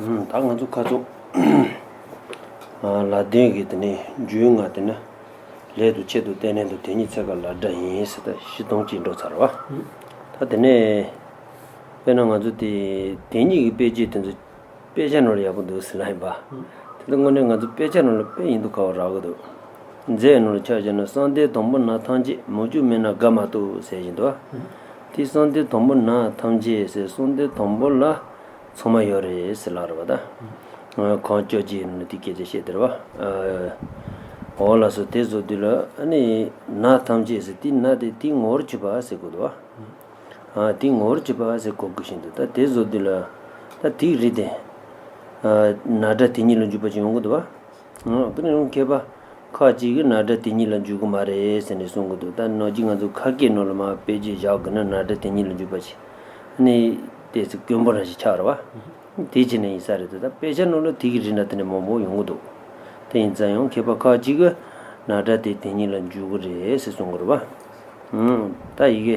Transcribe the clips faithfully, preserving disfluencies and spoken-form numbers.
ད་ང་ཚོ་ཁ་ཚོ་ལ་དོན་གྱི་དེ་ནས་རྒྱུས་ང་དེ་ནི་ལས་དང་ཆེད་དུ་བསྟན་ནས་དུ་དེ་ཉིད་ཚད་ཀ་ལ་སྒྲ་ཡིན་ཟེར་ད་བཞི་སྟོང་གཅིག་འགྲོ་ཚར་བ། ད་དེ་ནས་དཔེར་ན་ང་ཚོ་དེ་དེ་ཉིད་ཀྱི་དཔེ་བརྗོད་དེ་ཚོ་དཔེ་ཆ་ནང་ལ་ཡག་པོ་འདུག་ཟེར་ལ་ཡིན་པ། དེ་ཚོ་དངོས་གནས་ང་ཚོ་དཔེ་ཆ་ནང་ལ་དཔེ་ཡིན་འདུག་ག་བ་རག་གི་འདུག་མཛད་ནོར་ཆ་བཞག་ན་གསང་བདེ་དང་པོ་ན་ཐམས་ཅད་མུ་ཅུ་མེད་ན་དགའ་མ་ཐུབ་ཟེར་བཞིན་དུ། དེ་གསང་བདེ་དང་པོ་ན་ཐམས་ཅད་ཟེར་གསང་བདེ་དང་པོ་ལ་ཚང་མ་ཡོད་རེད་ཟེར་ལབ་རེད་བ་ད། ཁོང་སྐྱོ་ཅི་ནི་དེ་སྐད་ཆ་བཤད་དེ་རེད་བ། འོ་ལགས་སོ། དེ་བཟོ་དུས་ལ་ཨ་ནི་ན་ཐམས་ཅད་ཟེར་དེ་ན་དེ་དེ་ངོ་བོར་གྱུར་པ་ཟེར་དགོས་འདུག་བ། དེ་ངོ་བོར་གྱུར་པ་ཟེར་གོ་དགོས་བཞིན་དུ་ད་དེ་བཟོ་དུས་ལ་ད་དེའི་རིགས་དེ་ན་སྒྲ་དེ་ཉིད་ལ་འཇུག་པ་ཅིག་ཡོང་གི་འདུག་བ། དེ་ནས་ཡང་མཁས་པ་ཁ་ཅིག་གིས་ན་སྒྲ་དེ་ཉིད་ལ་འཇུག་གི་མ་རེད་ཟེར་ནས་གསུང་གི་འདུག་ད་ནང་བཞིན་ང་ཚོ་ཁ་སྐད་ནང་ལ་མར་དཔེ་བརྗོད་བཞག་དགོས་ན་ན་སྒྲ་དེ་ཉིད་ལ་འཇུག་པ་ཞིག་ནི་དེ་ཚོ་དཀོན་པོ་རང་ཞིག་ཆགས་རེད་བ། དེ་བྱས་ནས་ཡིན་ས་རེད་དེ་ད་དཔེ་ཆ་ནང་ལ་དེ་གི་རིགས་ན་དེ་ནས་མང་པོ་ཡོང་གི་འདུག་དེ་ཡིན་ཙང་ཡང་མཁས་པ་ཁ་ཅིག་གིས་ན་སྒྲ་དེ་དེ་ཉིད་ལ་འཇུག་གི་རེད་ཟེར་གསུང་གི་རེད་བ། ད་ཡི་གེ་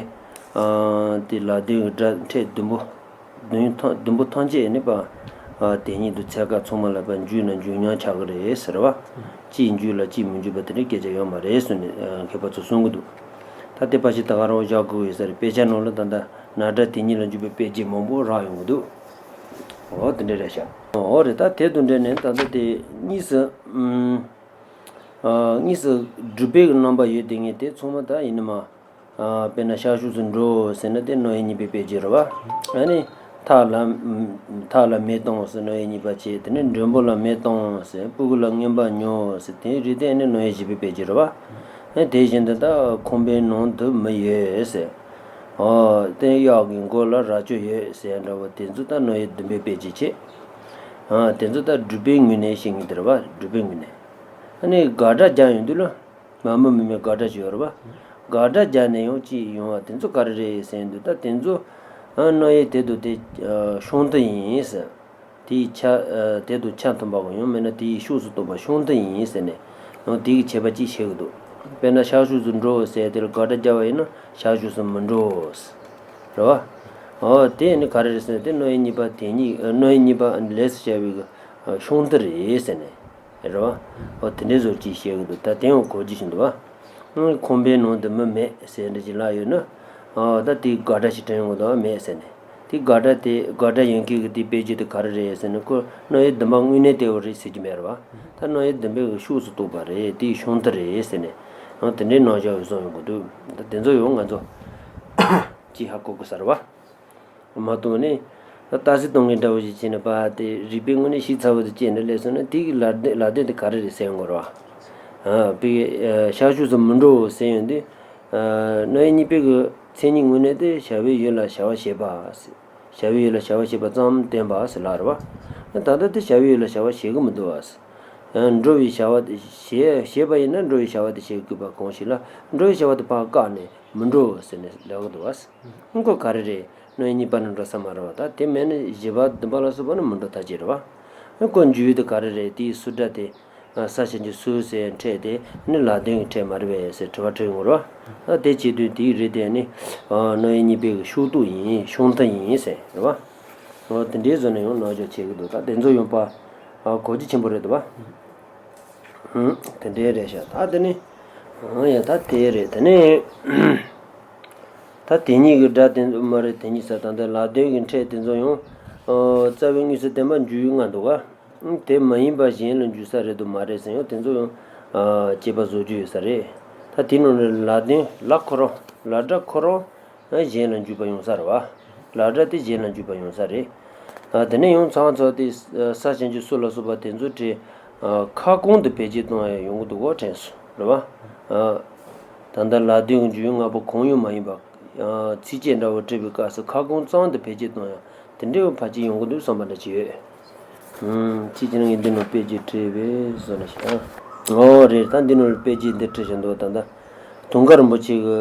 དེ་ལ་དོན་གྱི་སྒྲ་ཕྲད་བདུན་པོ། བདུན་ཐམས་བདུན་པོ་ཐམས་ཅད་ནི་པ། དེ་ཉིད་དུ་ཚད་ཀ་ཚང་མ་ལ་པ་འཇུག་ན་འཇུག་མཉམ་ཆགས་ཀྱི་རེད་ཟེར་བ། གཅིག་འཇུག་ལ་གཅིག་མི་འཇུག་པ་དེ་འདྲའི་སྐད་ཆ་ཡོད་མ་རེད་གསུངས་ནས་མཁས་པ་ཚོ་གསུང་གི་འདུག་ད་དེ་པ་ཞིག་ད་ག་རང་བཞག་དགོས་ཡོད་ས་རེད། དཔེ་ཆ་ནང་ལ་ད་ལྟ་ན་སྒྲ་དེ་ཉིད་ལ་འཇུག་པའི་དཔེ་བརྗོད་མང་པོ་རག་ཡོང་གི་འདུག་འོ་དེ་འདྲ་རེད་ཤག་འོ་རེད། ད་དེ་དང་འབྲེལ་ནས་ད་ལྟ་དེ་གཉིས་སུ་གཉིས་སུ་སྒྲུབ་པའི་རྣམ་པ་ཡོད་དེ་ངས་དེ་ཚང་མ་ད་ཡིན་ནི་མ། དཔེར་ན་ཤར་ཕྱོགས་སུ་འགྲོ་ཟེར་ན་དེ་རྣོ་ཡིག་གཉིས་པའི་དཔེ་བརྗོད་རེད་བ། ཨ་ནི་མཐའ་ལ་མཐའ་ལ་མེ་གཏོང་ཟེར་རྣོ་ཡིག་གཉིས་པ་བྱས། དེ་ནས་མགྲོན་པོ་ལ་མེ་གཏོང་ཟེར་སྤུ་གུ་ལ་རྔན་པ་ཉོ་ཟེར་དེའི་རིགས་དེ་ཨ་ནི་རྣོ་ཡིག་བཞི་པའི་དཔེ་བརྗོད་རེད་བ། ཨ་དེ་བཞིན་དུ་ད་ཁང་པའི་ནང་དུ་མི་ཡོད་ཟེར། ཨོ་དེ་གཡག་གི་མགོ་ལ་རྭ་ཅོ་ཡོད་ཟེར་འདྲ་བོ་དེ་ཚོ་ད་རྣོ་ཡིག་བདུན་པའི་དཔེ་བརྗོད་བྱས། ཨ་དེ་ཚོ་ད་སྒྲུབ་པའི་ངོས་ནས་བཤད་ངེས་དེ་རེད་བ། སྒྲུབ་པའི་ངོས་ནས། ཨ་ནི་དགག་སྒྲ་རྒྱག་ཡོང་དུས་ལ། མ་མི་མི་མེད་དགག་སྒྲ་ཞིག་ཡོད་རེད་བ། དགག་སྒྲ་རྒྱག་ནས་ཡང་ཅིག་ཡོང་བ་དེ་ཚོ་ག་རེ་རེད་ཟེར་དུས་ད་དེ་ཚོ་རྣོ་ཡིག་དེ་དང་དེ་ཤིང་རྟ་ཡིན་ཟེར། དེའི་ཆ་དེ་དང་ཆ་མཐུན་པ་གང་ཡང་མེད་ན་དེའི་ཕྱོགས་སུ་གཏོགས་པ་ཤིང་རྟ་ཡིན་ཟེར་ནས་ཡང་དེའི་ཁྱད་པར་ཅིག་བཤད་ཀྱི་འདུག་དཔེར་ན་ཤར་ཕྱོགས་སུ་འགྲོ་ཟེར་དེ་ལ་དགག་སྒྲ་རྒྱག་པ་ཡིན་ན་ཤར་ཕྱོགས་སུ་མི་འགྲོ་ཟེར། རེད་བ། ཨོ་དེ་ནི་ག་རེ་རེད་ཟེར་ན་དེ་རྣོ་ཡིག་གཉིས་པ་དེ་ཉིད་རྣོ་ཡིག་གཉིས་པ་ལས་སུ་བྱ་བའི་ཤིང་རྟ་རེད་ཟེར་ནས། རེད་བ། ཨོ་དེ་འདྲའི་བཟོ་ཅིག་བཤད་གི་འདུག་ད་དེ་ཡང་གོ་རྒྱུ་ཞིག་འདུག་བ། ཁང་པའི་ནང་དུ་མི་མེད་ཟེར་འདྲ་ཅིག་ལབ་ཡོད་ན། ཨོ་ད་དེའི་དགག་སྒྲ་ཞིག་དྲན་ཡོང་གི་འདུག་བ། མེད་ཟེར་ནས། དེའི་དགག་སྒྲ་དེ་དགག་སྒྲ་ཡིན་མཁན་གྱི་དེའི་དཔེ་བརྗོད་དེ་ག་རེ་རེད་ཟེར་ན་ཁོ་རྣོ་ཡིག་བདུན་པ་དངོས་གནས་དེ་བ་རེད་ཟེར་གྱི་མེད་རེད་བ། ད་རྣོ་ཡིག་བདུན་པའི་གི་ཕྱོགས་སུ་གཏོགས་པ་རེད། དེའི་ཤིང་རྟ་རེད་ཟེར་ནས། ཨོ་དེ་འདྲའི་རྣམ་གཞག་ཡོད་བཟོ་ཡོང་གི་འདུག་ད་དེ་ཚོ་ཡང་ང་ཚོ་ཅིག་ཧ་གོ་དགོས་ས་རེད་བ། མ་གཏོགས་ནི། ད་ལྟ་སྲིད་གཏོང་མཁན་འདྲ་བོ་ཞིག་བྱས་ནས་པ་དེ་རིགས་པའི་ངོས་ནས་ཤེས་ཚར་བ་དེ་བྱས་ནས་སླེབས་སོང་ན་དེ་གི་ལ་དོན་ལ་དོན་དེ་ག་རེ་རེད་ཟེར་ཡོང་གི་རེད་བ། ཨ་པའི་ཤར་ཕྱོགས་སུ་མི་འགྲོ་ཟེར་ཡོང་དུས། རྣོ་ཡིག་གཉིས་པའི་གི་མཚན་ཉིད་ངོས་ནས་དེ་བྱ་བའི་ཡུལ་ལ་བྱ་བ་བྱེད་པ། བྱ་བའི་ཡུལ་ལ་བྱ་བ་བྱེད་པ་ཙམ་བསྟན་པ་ཟེར་ལབ་རེད་བ། ད་ལྟ་དེ་བྱ་བའི་ཡུལ་ལ་བྱ་བ་བྱེད་གི་མི་འདུག་བ། འགྲོ་བའི་བྱ་བ་དེ་བྱེད་བྱེད་པ་ཡིན་ན་འགྲོ་བའི་བྱ་བ་དེ་བྱེད་དགོས་པ་གང་ཞིག་ལ་འགྲོ་བའི་བྱ་བ་དེ་ཕར་བཀག་ནས་མི་འགྲོ་ཟེར་ནས་ལབ་གི་འདུག་བ། ཁོ་ག་རེ་རེད། རྣོ་ཡིག་གཉིས་པ་ནི་འགྲོ་ས་མ་རེད་བ། ད་དེ་མེད་ན་བཞི་པ་བདུན་པ་ལ་སོགས་པ་ནི་མི་འགྲོ་ཐག་ཆོད་རེད་བ། ཁོ་འཇུག་ཡུལ་དེ་ག་རེ་རེད། དེའི་སུ་སྒྲ་དེ། ས་ཆ་གི་སུ་ཟེར་ཕྲད་དེ་ནི་ལ་དོན་གྱི་ཕྲད་མ་རེད་པས་ཟེར་དྲི་བ་དྲི་ཡོང་གི་རེད་བ། ད་དེ་བྱེད་དུས་དེའི་རིགས་དེ་ནི་རྣོ་ཡིག་གཉིས་པའི་གི་ཤུགས་རྟོགས་ཡིན། ཤིང་རྟ་ཡིན་ཟེར་རེད་བ། དེ་འདྲའི་བཟོ་ནས་ཡང་རྣམ་འཇོག་བྱེད་ཀྱི་འདུག་ད་དེ་ཚོ་ཡང་པ་གོ་རྒྱུ་ཆེན་པོ་རེད་འདུག་བ། དེ་འདྲའི་རེད་ཤག་ད་དེ་ནི། ཡ་ད་དེ་རེད། དེ་ནི། ད་དེ་ཉིད་ཀྱི་སྒྲ་དེ་ཚོ་མ་རེད། དེ་ཉིད་ས་ད་ལྟ་ལ་དོན་གྱི་ཕྲད་དེ་ཚོ་ཡང་། རྩ་བའི་དངོས་སུ་བསྟན་པ་འཇུག་ཡུལ་ལྔ་འདུག་ག་དེ་མ་ཡིན་པ་གཞན་ལ་འཇུག་ས་རེད་དུ་མ་རེད་ཟེར་ཡང་དེ་ཚོ་ཡང་། སྐྱེས་པ་བཟོ་རྒྱུ་ཡོད་ས་རེད། ད་དེ་ནང་ནས་ལ་དོན་ལ་ཁོ་རང་ལ་སྒྲ་ཁོ་རང་གཞན་ལ་འཇུག་པ་ཡོང་ས་རེད་བ། ལ་སྒྲ་དེ་གཞན་ལ་འཇུག་པ་ཡོང་ས་རེད། དེ་ནས་ཡང་ཚང་ཚོ་དེ་ས་ཆེན་གྱི་སུ་ལ་སོགས་པ་དེ་ཚོ་བྲིས། ཁ་སྐོང་དུ་བེད་སྤྱོད་གཏོང་ཡ་ཡོང་གི་འདུག་གོ་དྲན་སོང་རེད་བ། ད་ལྟ་ལ་དོན་གྱི་འཇུག་ཡུལ་ལྔ་པོ་གང་ཡང་མ་ཡིན་པ། ཚིགས་བཅད་འདྲ་བོ་བྲིས་པའི་སྐབས་སུ་ཁ་སྐོང་ཙམ་དུ་བེད་སྤྱོད་གཏོང་ཡ། དེ་འདྲའི་བར་ཆད་ཡོང་གི་འདུག་བསམ་པ་འདྲ་ཅིག་ཡོད། ཚིགས་བཅད་ངས་འདི་ནང་དཔེ་ཅིག་བྲིས་པས་བཟོ་ན་ཞིག་ཨ། ཨོ་རེད། ད་འདི་ནང་དཔེ་ཅིག་འདི་བྲིས་བཞིན་འདུག་ད་ལྟ་དུང་དཀར་རིན་པོ་ཆེ་གི་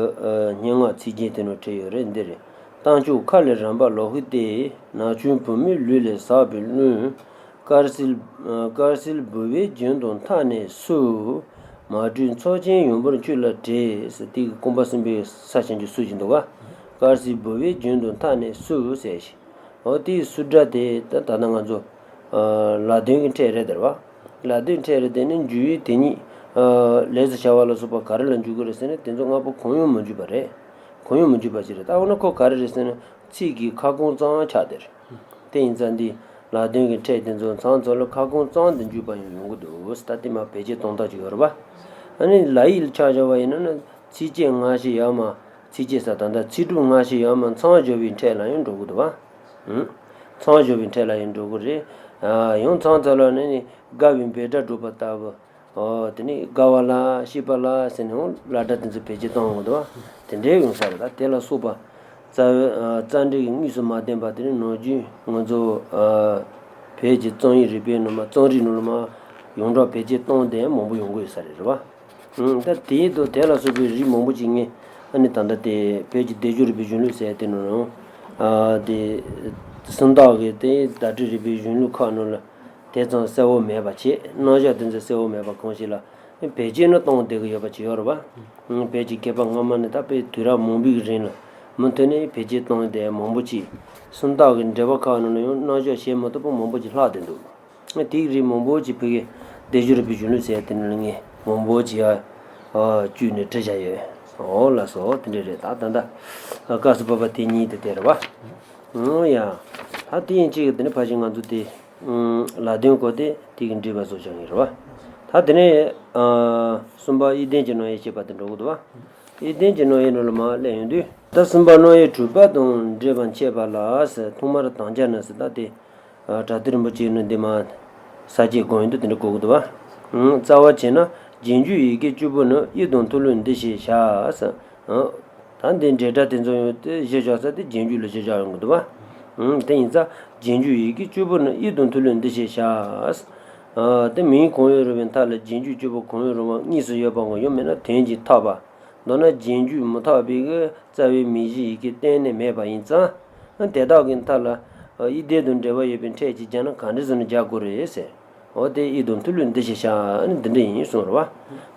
སྙན་ངག་ཚིགས་བཅད་དེ་ནང་བྲིས་ཡོད་རེད། འདི་རེད། རྟ་མཆོག་ཁ་ལས་རམ་པ་ལོ་ཧི་སྟེ། ནག་ཆུང་བུ་མོའི་ལུས་ལས་ཟགས་པའི་རླུང་། དཀར་སིལ་དཀར་སིལ་ལྦུ་བའི་རྒྱུན་དུ་འཐག་ནས་སུ། མ་བྲོས་མཚོ་ཆེན་ཡངས་པོར་ཁྱོད་ལ་བྲེལ་ཟེར། དེ་གི་རྐང་པ་གསུམ་པའི་ས་ཆེན་གྱི་སུ་ཞིག་འདུག་ག་དཀར་སིལ་ལྦུ་བའི་རྒྱུན་དུ་འཐག་ནས་སུ་ཟེར་ཞིང་། འོ་དེའི་སུ་སྒྲ་དེ་ད་ད་ལྟ་ང་ཚོ་ ལ་དོན་གྱི་ཕྲད་རེད་དེ་རེད་བ། ལ་དོན་ཕྲད་རེད་དེ་ནི་འཇུག་ཡུལ་དེ་ཉིད་ལས་སུ་བྱ་བ་ལ་སོགས་པ་ག་རེ་ལ་འཇུག་གི་རེད་ཟེར་ན་དེ་ཚོ་ལྔ་པོ་གང་ཡང་མི་འཇུག་པ་རེད། གང་ཡང་མི་འཇུག་པ་ཞིག་རེད། ད་འོ་ན་ཁོ་ག་རེ་རེད་ཟེར་ན་ཚིག་གི་ཁ་སྐོང་ཙམ་ཆགས་དེ་རེད། དེ་ཡིན་ཙང་འདི་ལ་དོན་གྱི་ཕྲད་དེ་ཚོ་མཚམས་ཚོ་ལ་ཁ་སྐོང་ཙམ་དུ་འཇུག་པ་ཡང་ཡོང་གི་འདུག་ད་དེ་མ་བེད་སྤྱོད་གཏོང་སྟངས་ཅིག་ཡོད་རེད་བ། ཨ་ནི་ལ་ཡིག་ཆ་བཞག་པ་ཡིན་ན་ནི་ཚིགས་བཅད་སྔ་ཕྱི་ཡར་མར་ཚིགས་བཅད་ས་ད་ལྟ་ཚིག་གྲུབ་སྔ་ཕྱི་ཡར་མར་མཚམས་སྦྱོར་བའི་ཕྲད་ལ་ཡང་འགྲོ་གི་འདུག་བ། ཨང་། མཚམས་སྦྱོར་བའི་ཕྲད་ལ་ཡང་འགྲོ་གི་རེད། ཨ་ཡང་མཚམས་ཚོ་ལ་ནི་དགའ་བའི་འབོད་སྒྲ་སྒྲོག་པ་ལྟ་བུ། ཨོ་དེ་ནི་དགའ་བ་ལ་སྐྱིད་པ་ལ་ཟེར་ནས་འོང་ལ་སྒྲ་དེ་ཚོ་བེད་སྤྱོད་གཏོང་དགོས་འདུག་བ། དེ་འདྲའི་ཡོང་ས་རེད། ད་དེ་ལ་སོགས་པ་རྩ་བའི་རྩ་འགྲེལ་གྱི་དངོས་སུ་མ་བསྟན་པ་དེ་ནི་ནམ་རྒྱུན་ང་ཚོ་བོད་ཀྱི་རྩོམ་ཡིག་རིག་པའི་ནང་མ་རྩོམ་རིག་ནང་ལ་མ་ཡོངས་གྲགས་བེད་སྤྱོད་གཏོང་དེ་མང་པོ་ཡོང་གི་ཡོད་ས་རེད། རེད་བ། ད་དེའི་དོ་དེ་ལ་སོགས་པའི་རིགས་མང་པོ་ཅིག་ངས་ཨ་ནི་ད་ལྟ་དེ་བོད་ཀྱི་སྡེབ་སྦྱོར་རིག་པའི་གཞུང་ལུགས་ཟེར་དེ་ནང་ནང་དེ་སུམ་རྟགས་ཀྱི་དེ་བརྡ་སྤྲོད་རིག་པའི་གཞུང་ལུགས་ཁག་ནང་ལ། དེ་ཙམ་གསལ་བོ་མེད་པ་བྱས། རྣམ་གཞག་དེ་ཚོ་གསལ་བོ་མེད་པ་གང་ཞིག་ལ་བེད་སྤྱོད་ནི་གཏོང་བསྡད་ཀྱི་ཡོད་པ་ཅིག་ཡོད་རེད་བ། བོད་ཀྱི་མཁས་པ་སྔ་མ་ནས་ད་དཔེ་དུས་རབས་མང་པོའི་རིང་ལ་མུ་མཐུད་ནས་བེད་སྤྱོད་གཏོང་བསྡད་མང་པོ་ཅིག་སུམ་རྟགས་ཀྱི་འགྲེལ་པ་ཁག་ནང་ལ་ཡང་རྣམ་གཞག་བྱེད་མ་ཐུབ་པ་མང་པོ་ཅིག་ལྷག་བསྡད་འདུག་དེའི་རིགས་མང་པོ་ཅིག་བོད་ཀྱི་སྡེབ་སྦྱོར་རིག་པའི་གཞུང་ལུགས་ཟེར་དེ་ནང་ལ་ངས་མང་པོ་ཅིག་ཡར་བཅུག་ནས་བྲིས་བཞག་ཡོད། འོ་ལགས་སོ། དེ་འདྲ་རེད། ད་ད་ལྟ་སྐབས་སུ་བབ་པ་དེ་གཉིས་དེ་དེ་རེད་བ། འོ་ཡ། ད་དེ་ཡིན་གཅིག་གི་དེ་ནས་ཕལ་ཆེར་ང་ཚོ་དེ། ལ་དོན་སྐོར་དེ་དེ་གི་འགྲེལ་པ་བཟོ་བྱ་ངེས་རེད་བ། ད་དེ་ནས་གསུམ་པ་དབྱེ་ལྡན་གྱི་རྣམ་དབྱེ་བཤད་པ་དེ་འགྲོ་གི་འདུག་བ། དབྱེ་ལྡན་གྱི་རྣམ་དབྱེ་ནང་ལ་མར་སླེབས་ཡོང་དུས། ད་གསུམ་པ་རྣམ་དབྱེ་དྲུག་པ་དང་འབྲེལ་བར་འཆད་པ་ལ་ཟེར། ཐོག་མར་དམ་བཅའ་ནི་ཟེར། ད་དེ་བྲག་ཏི་རིན་པོ་ཆེ་ནི་འདི་མ་ས་བཅད་དགོངས་ཡོད་དུ་དེ་འདྲ་གོ་གི་འདུག་བ། རྩ་བ་བྱས་ན་རྗེས་འཇུག་ཡི་གེ་བཅུ་པོ་ནི་དབྱིབས་དང་མཐུ་ལུགས་འདི་ཞེས་བྱ་ཟེར། ད་འདི་འབྲེལ་སྒྲ་དེ་ཚོ་ཡང་དེ་གཞིར་བཞག་ས་དེ་རྗེས་འཇུག་ལ་གཞིར་བཞག་ཡོང་གི་འདུག་བ། དེ་ཡིན་ཙང་རྗེས་འཇུག་ཡི་གེ་བཅུ་པོ་ནི་དབྱིབས་དང་མཐུ་ལུགས་འདི་ཞེས་བྱ། དེ་མིང་གང་ཡང་རུང་བའི་མཐའ་ལ་རྗེས་འཇུག་བཅུ་པོ་གང་ཡང་རུང་བ་གཉིས་སུ་ཡོད་པའམ་ཡང་མིན་ན་དོན་གྱིས་ཐག་པ། མདོར་ན་རྗེས་འཇུག་མི་རྟག་པའི་གི་རྩ་བའི་མིང་གཞི་ཡི་གེ་གཏན་ནས་མེད་པ་ཡིན་ཙང་། དེ་དག་གི་མཐའ་ལ་དབྱེ་ལྡན་དང་འབྲེལ་བ་ཡོད་པའི་ཕྲད་ཅིག་སྦྱར་ན་ག་འདྲ་བཟོས་ནས་སྦྱར་དགོས་རེད་ཟེར། འོ་དེ་དབྱིབས་དང་མཐུ་ལུགས་འདི་ཞེས་བྱ་ནི་འདི་འདྲ་ཡིན་གསུངས་རེད་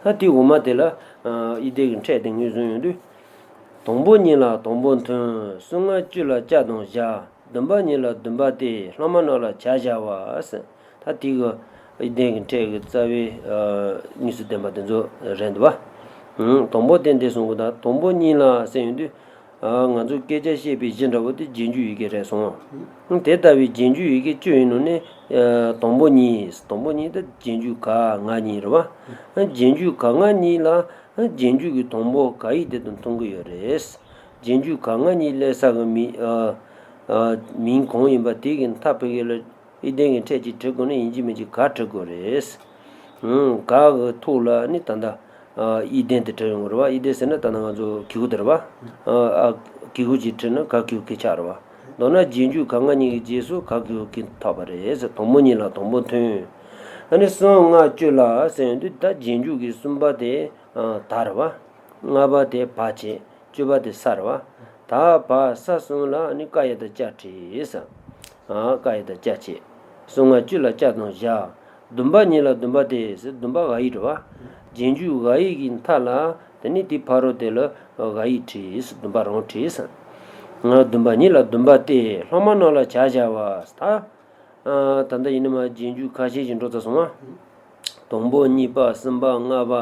བ། ད་དེའི་འོག་མ་དེ་ལ་དབྱེ་ལྡན་གྱི་ཕྲད་དེ་ངོས་བཟུང་ཡོང་དུས། དང་པོ་གཉིས་ལ་དང་པོ་མཐུན། གསུམ་ལྔ་བཅུ་ལ་ཅ་དང་བཞག་བདུན་པ་གཉིས་ལ་བདུན་པ་སྟེ་ལྷག་མ་རྣམས་ལ་བྱ་བཞག་པ་ཟེར། ད་དེ་གི་དབྱེ་ལྡན་གྱི་ཕྲད་ཀྱི་རྩ་བའི་དངོས་སུ་བསྟན་པ་དེ་ཚོ་རེད་འདུག་བ། དང་པོ་དེ་འདི་གསུང་གི་ད་དང་པོ་གཉིས་ལ་ཟེར་ཡོང་དུས། ང་ཚོ་སྐད་ཆ་བཤད་པའི་གཞི་འདྲ་བོ་དེ་རྗེས་འཇུག་ཡི་གེ་རེད་སོང་། དེ་ལྟ་བུའི་རྗེས་འཇུག་ཡི་གེ་བཅུ་ཡི་ནང་ནས་དང་པོ་གཉིས། དང་པོ་གཉིས་དེ་རྗེས་འཇུག་ག་ང་གཉིས་རེད་བ། རྗེས་འཇུག་ག་ང་གཉིས་ལ་རྗེས་འཇུག་གི་དང་པོ་ག་ཡིག་དེ་དང་མཐུན་གྱི་ཡོད་རེད། རྗེས་འཇུག་ག་ང་གཉིས་སླེབས་ས་གི་མིང་། མིང་གང་ཡིན་པ་དེ་གི་མཐའ་ཕ་གི་ལ་དབྱེ་ལྡན་གྱི་ཕྲད་ཅིག་བྲི་དགོས་ན་ཡིན་གཅིག་མིན་གཅིག་ག་བྲི་དགོས་རེད། ག་གི་ཐོག་ལ་ནི་ད་ལྟ་དབྱེ་ལྡན་དེ་བྲི་ཡོང་གི་རེད་བ། དབྱེ་ལྡན་ཟེར་ན་ད་ལྟ་ང་ཚོ་གི་གུ་དེ་རེད་བ། གི་གུ་ཅིག་བྲིས་ན་ག་གི་གུ་གི་ཆགས་རེད་བ། མདོར་ན་རྗེས་འཇུག་ག་ང་གཉིས་ཀྱི་རྗེས་སུ་ག་གི་གུ་གི་ཐོགས་པ་རེད་ཟེར། དང་པོ་གཉིས་ལ་དང་པོ་མཐུན། ཨ་ནི་གསུམ་ལྔ་བཅུ་ལ་ཟེར་ཡོང་དུས་ད་རྗེས་འཇུག་གི་གསུམ་པ་དེ་ད་རེད་བ། ལྔ་པ་དེ་བ་བྱས། བཅུ་པ་དེ་ས་རེད་བ། ད་བ་ས་གསུམ་ལ་ནི་ཀ་ཡ་བཏགས་ཀྱ་བྲིས་ས། ཨ་ཀ་ཡ་བཏགས་ཀྱ་བྱས། གསུམ་ལྔ་བཅུ་ལ་ཅ་དང་བཞག་བདུན་པ་གཉིས་ལ་བདུན་པ་སྟེ་ཟེར། བདུན་པ་འ་ཡིག་རེད་བ། རྗེས་འཇུག་འ་ཡིག་གི་མཐའ་ལ་དེ་ནི་དེའི་ཕ་རོལ་དེ་ལ་འ་ཡིག་བྲིས་ས། བདུན་པ་རང་བྲིས་ས། བདུན་པ་གཉིས་ལ་བདུན་པ་སྟེ་ལྷག་མ་རྣམས་ལ་བྱ་བྱ་བ་ཟེར། ད་ད་ལྟ་ཡིན་ན་མ་རྗེས་འཇུག་ཁ་ཤས་ཤིག་འགྲོ་ཚར་སོང་ང་། དང་པོ་གཉིས་པ་གསུམ་པ་ལྔ་པ།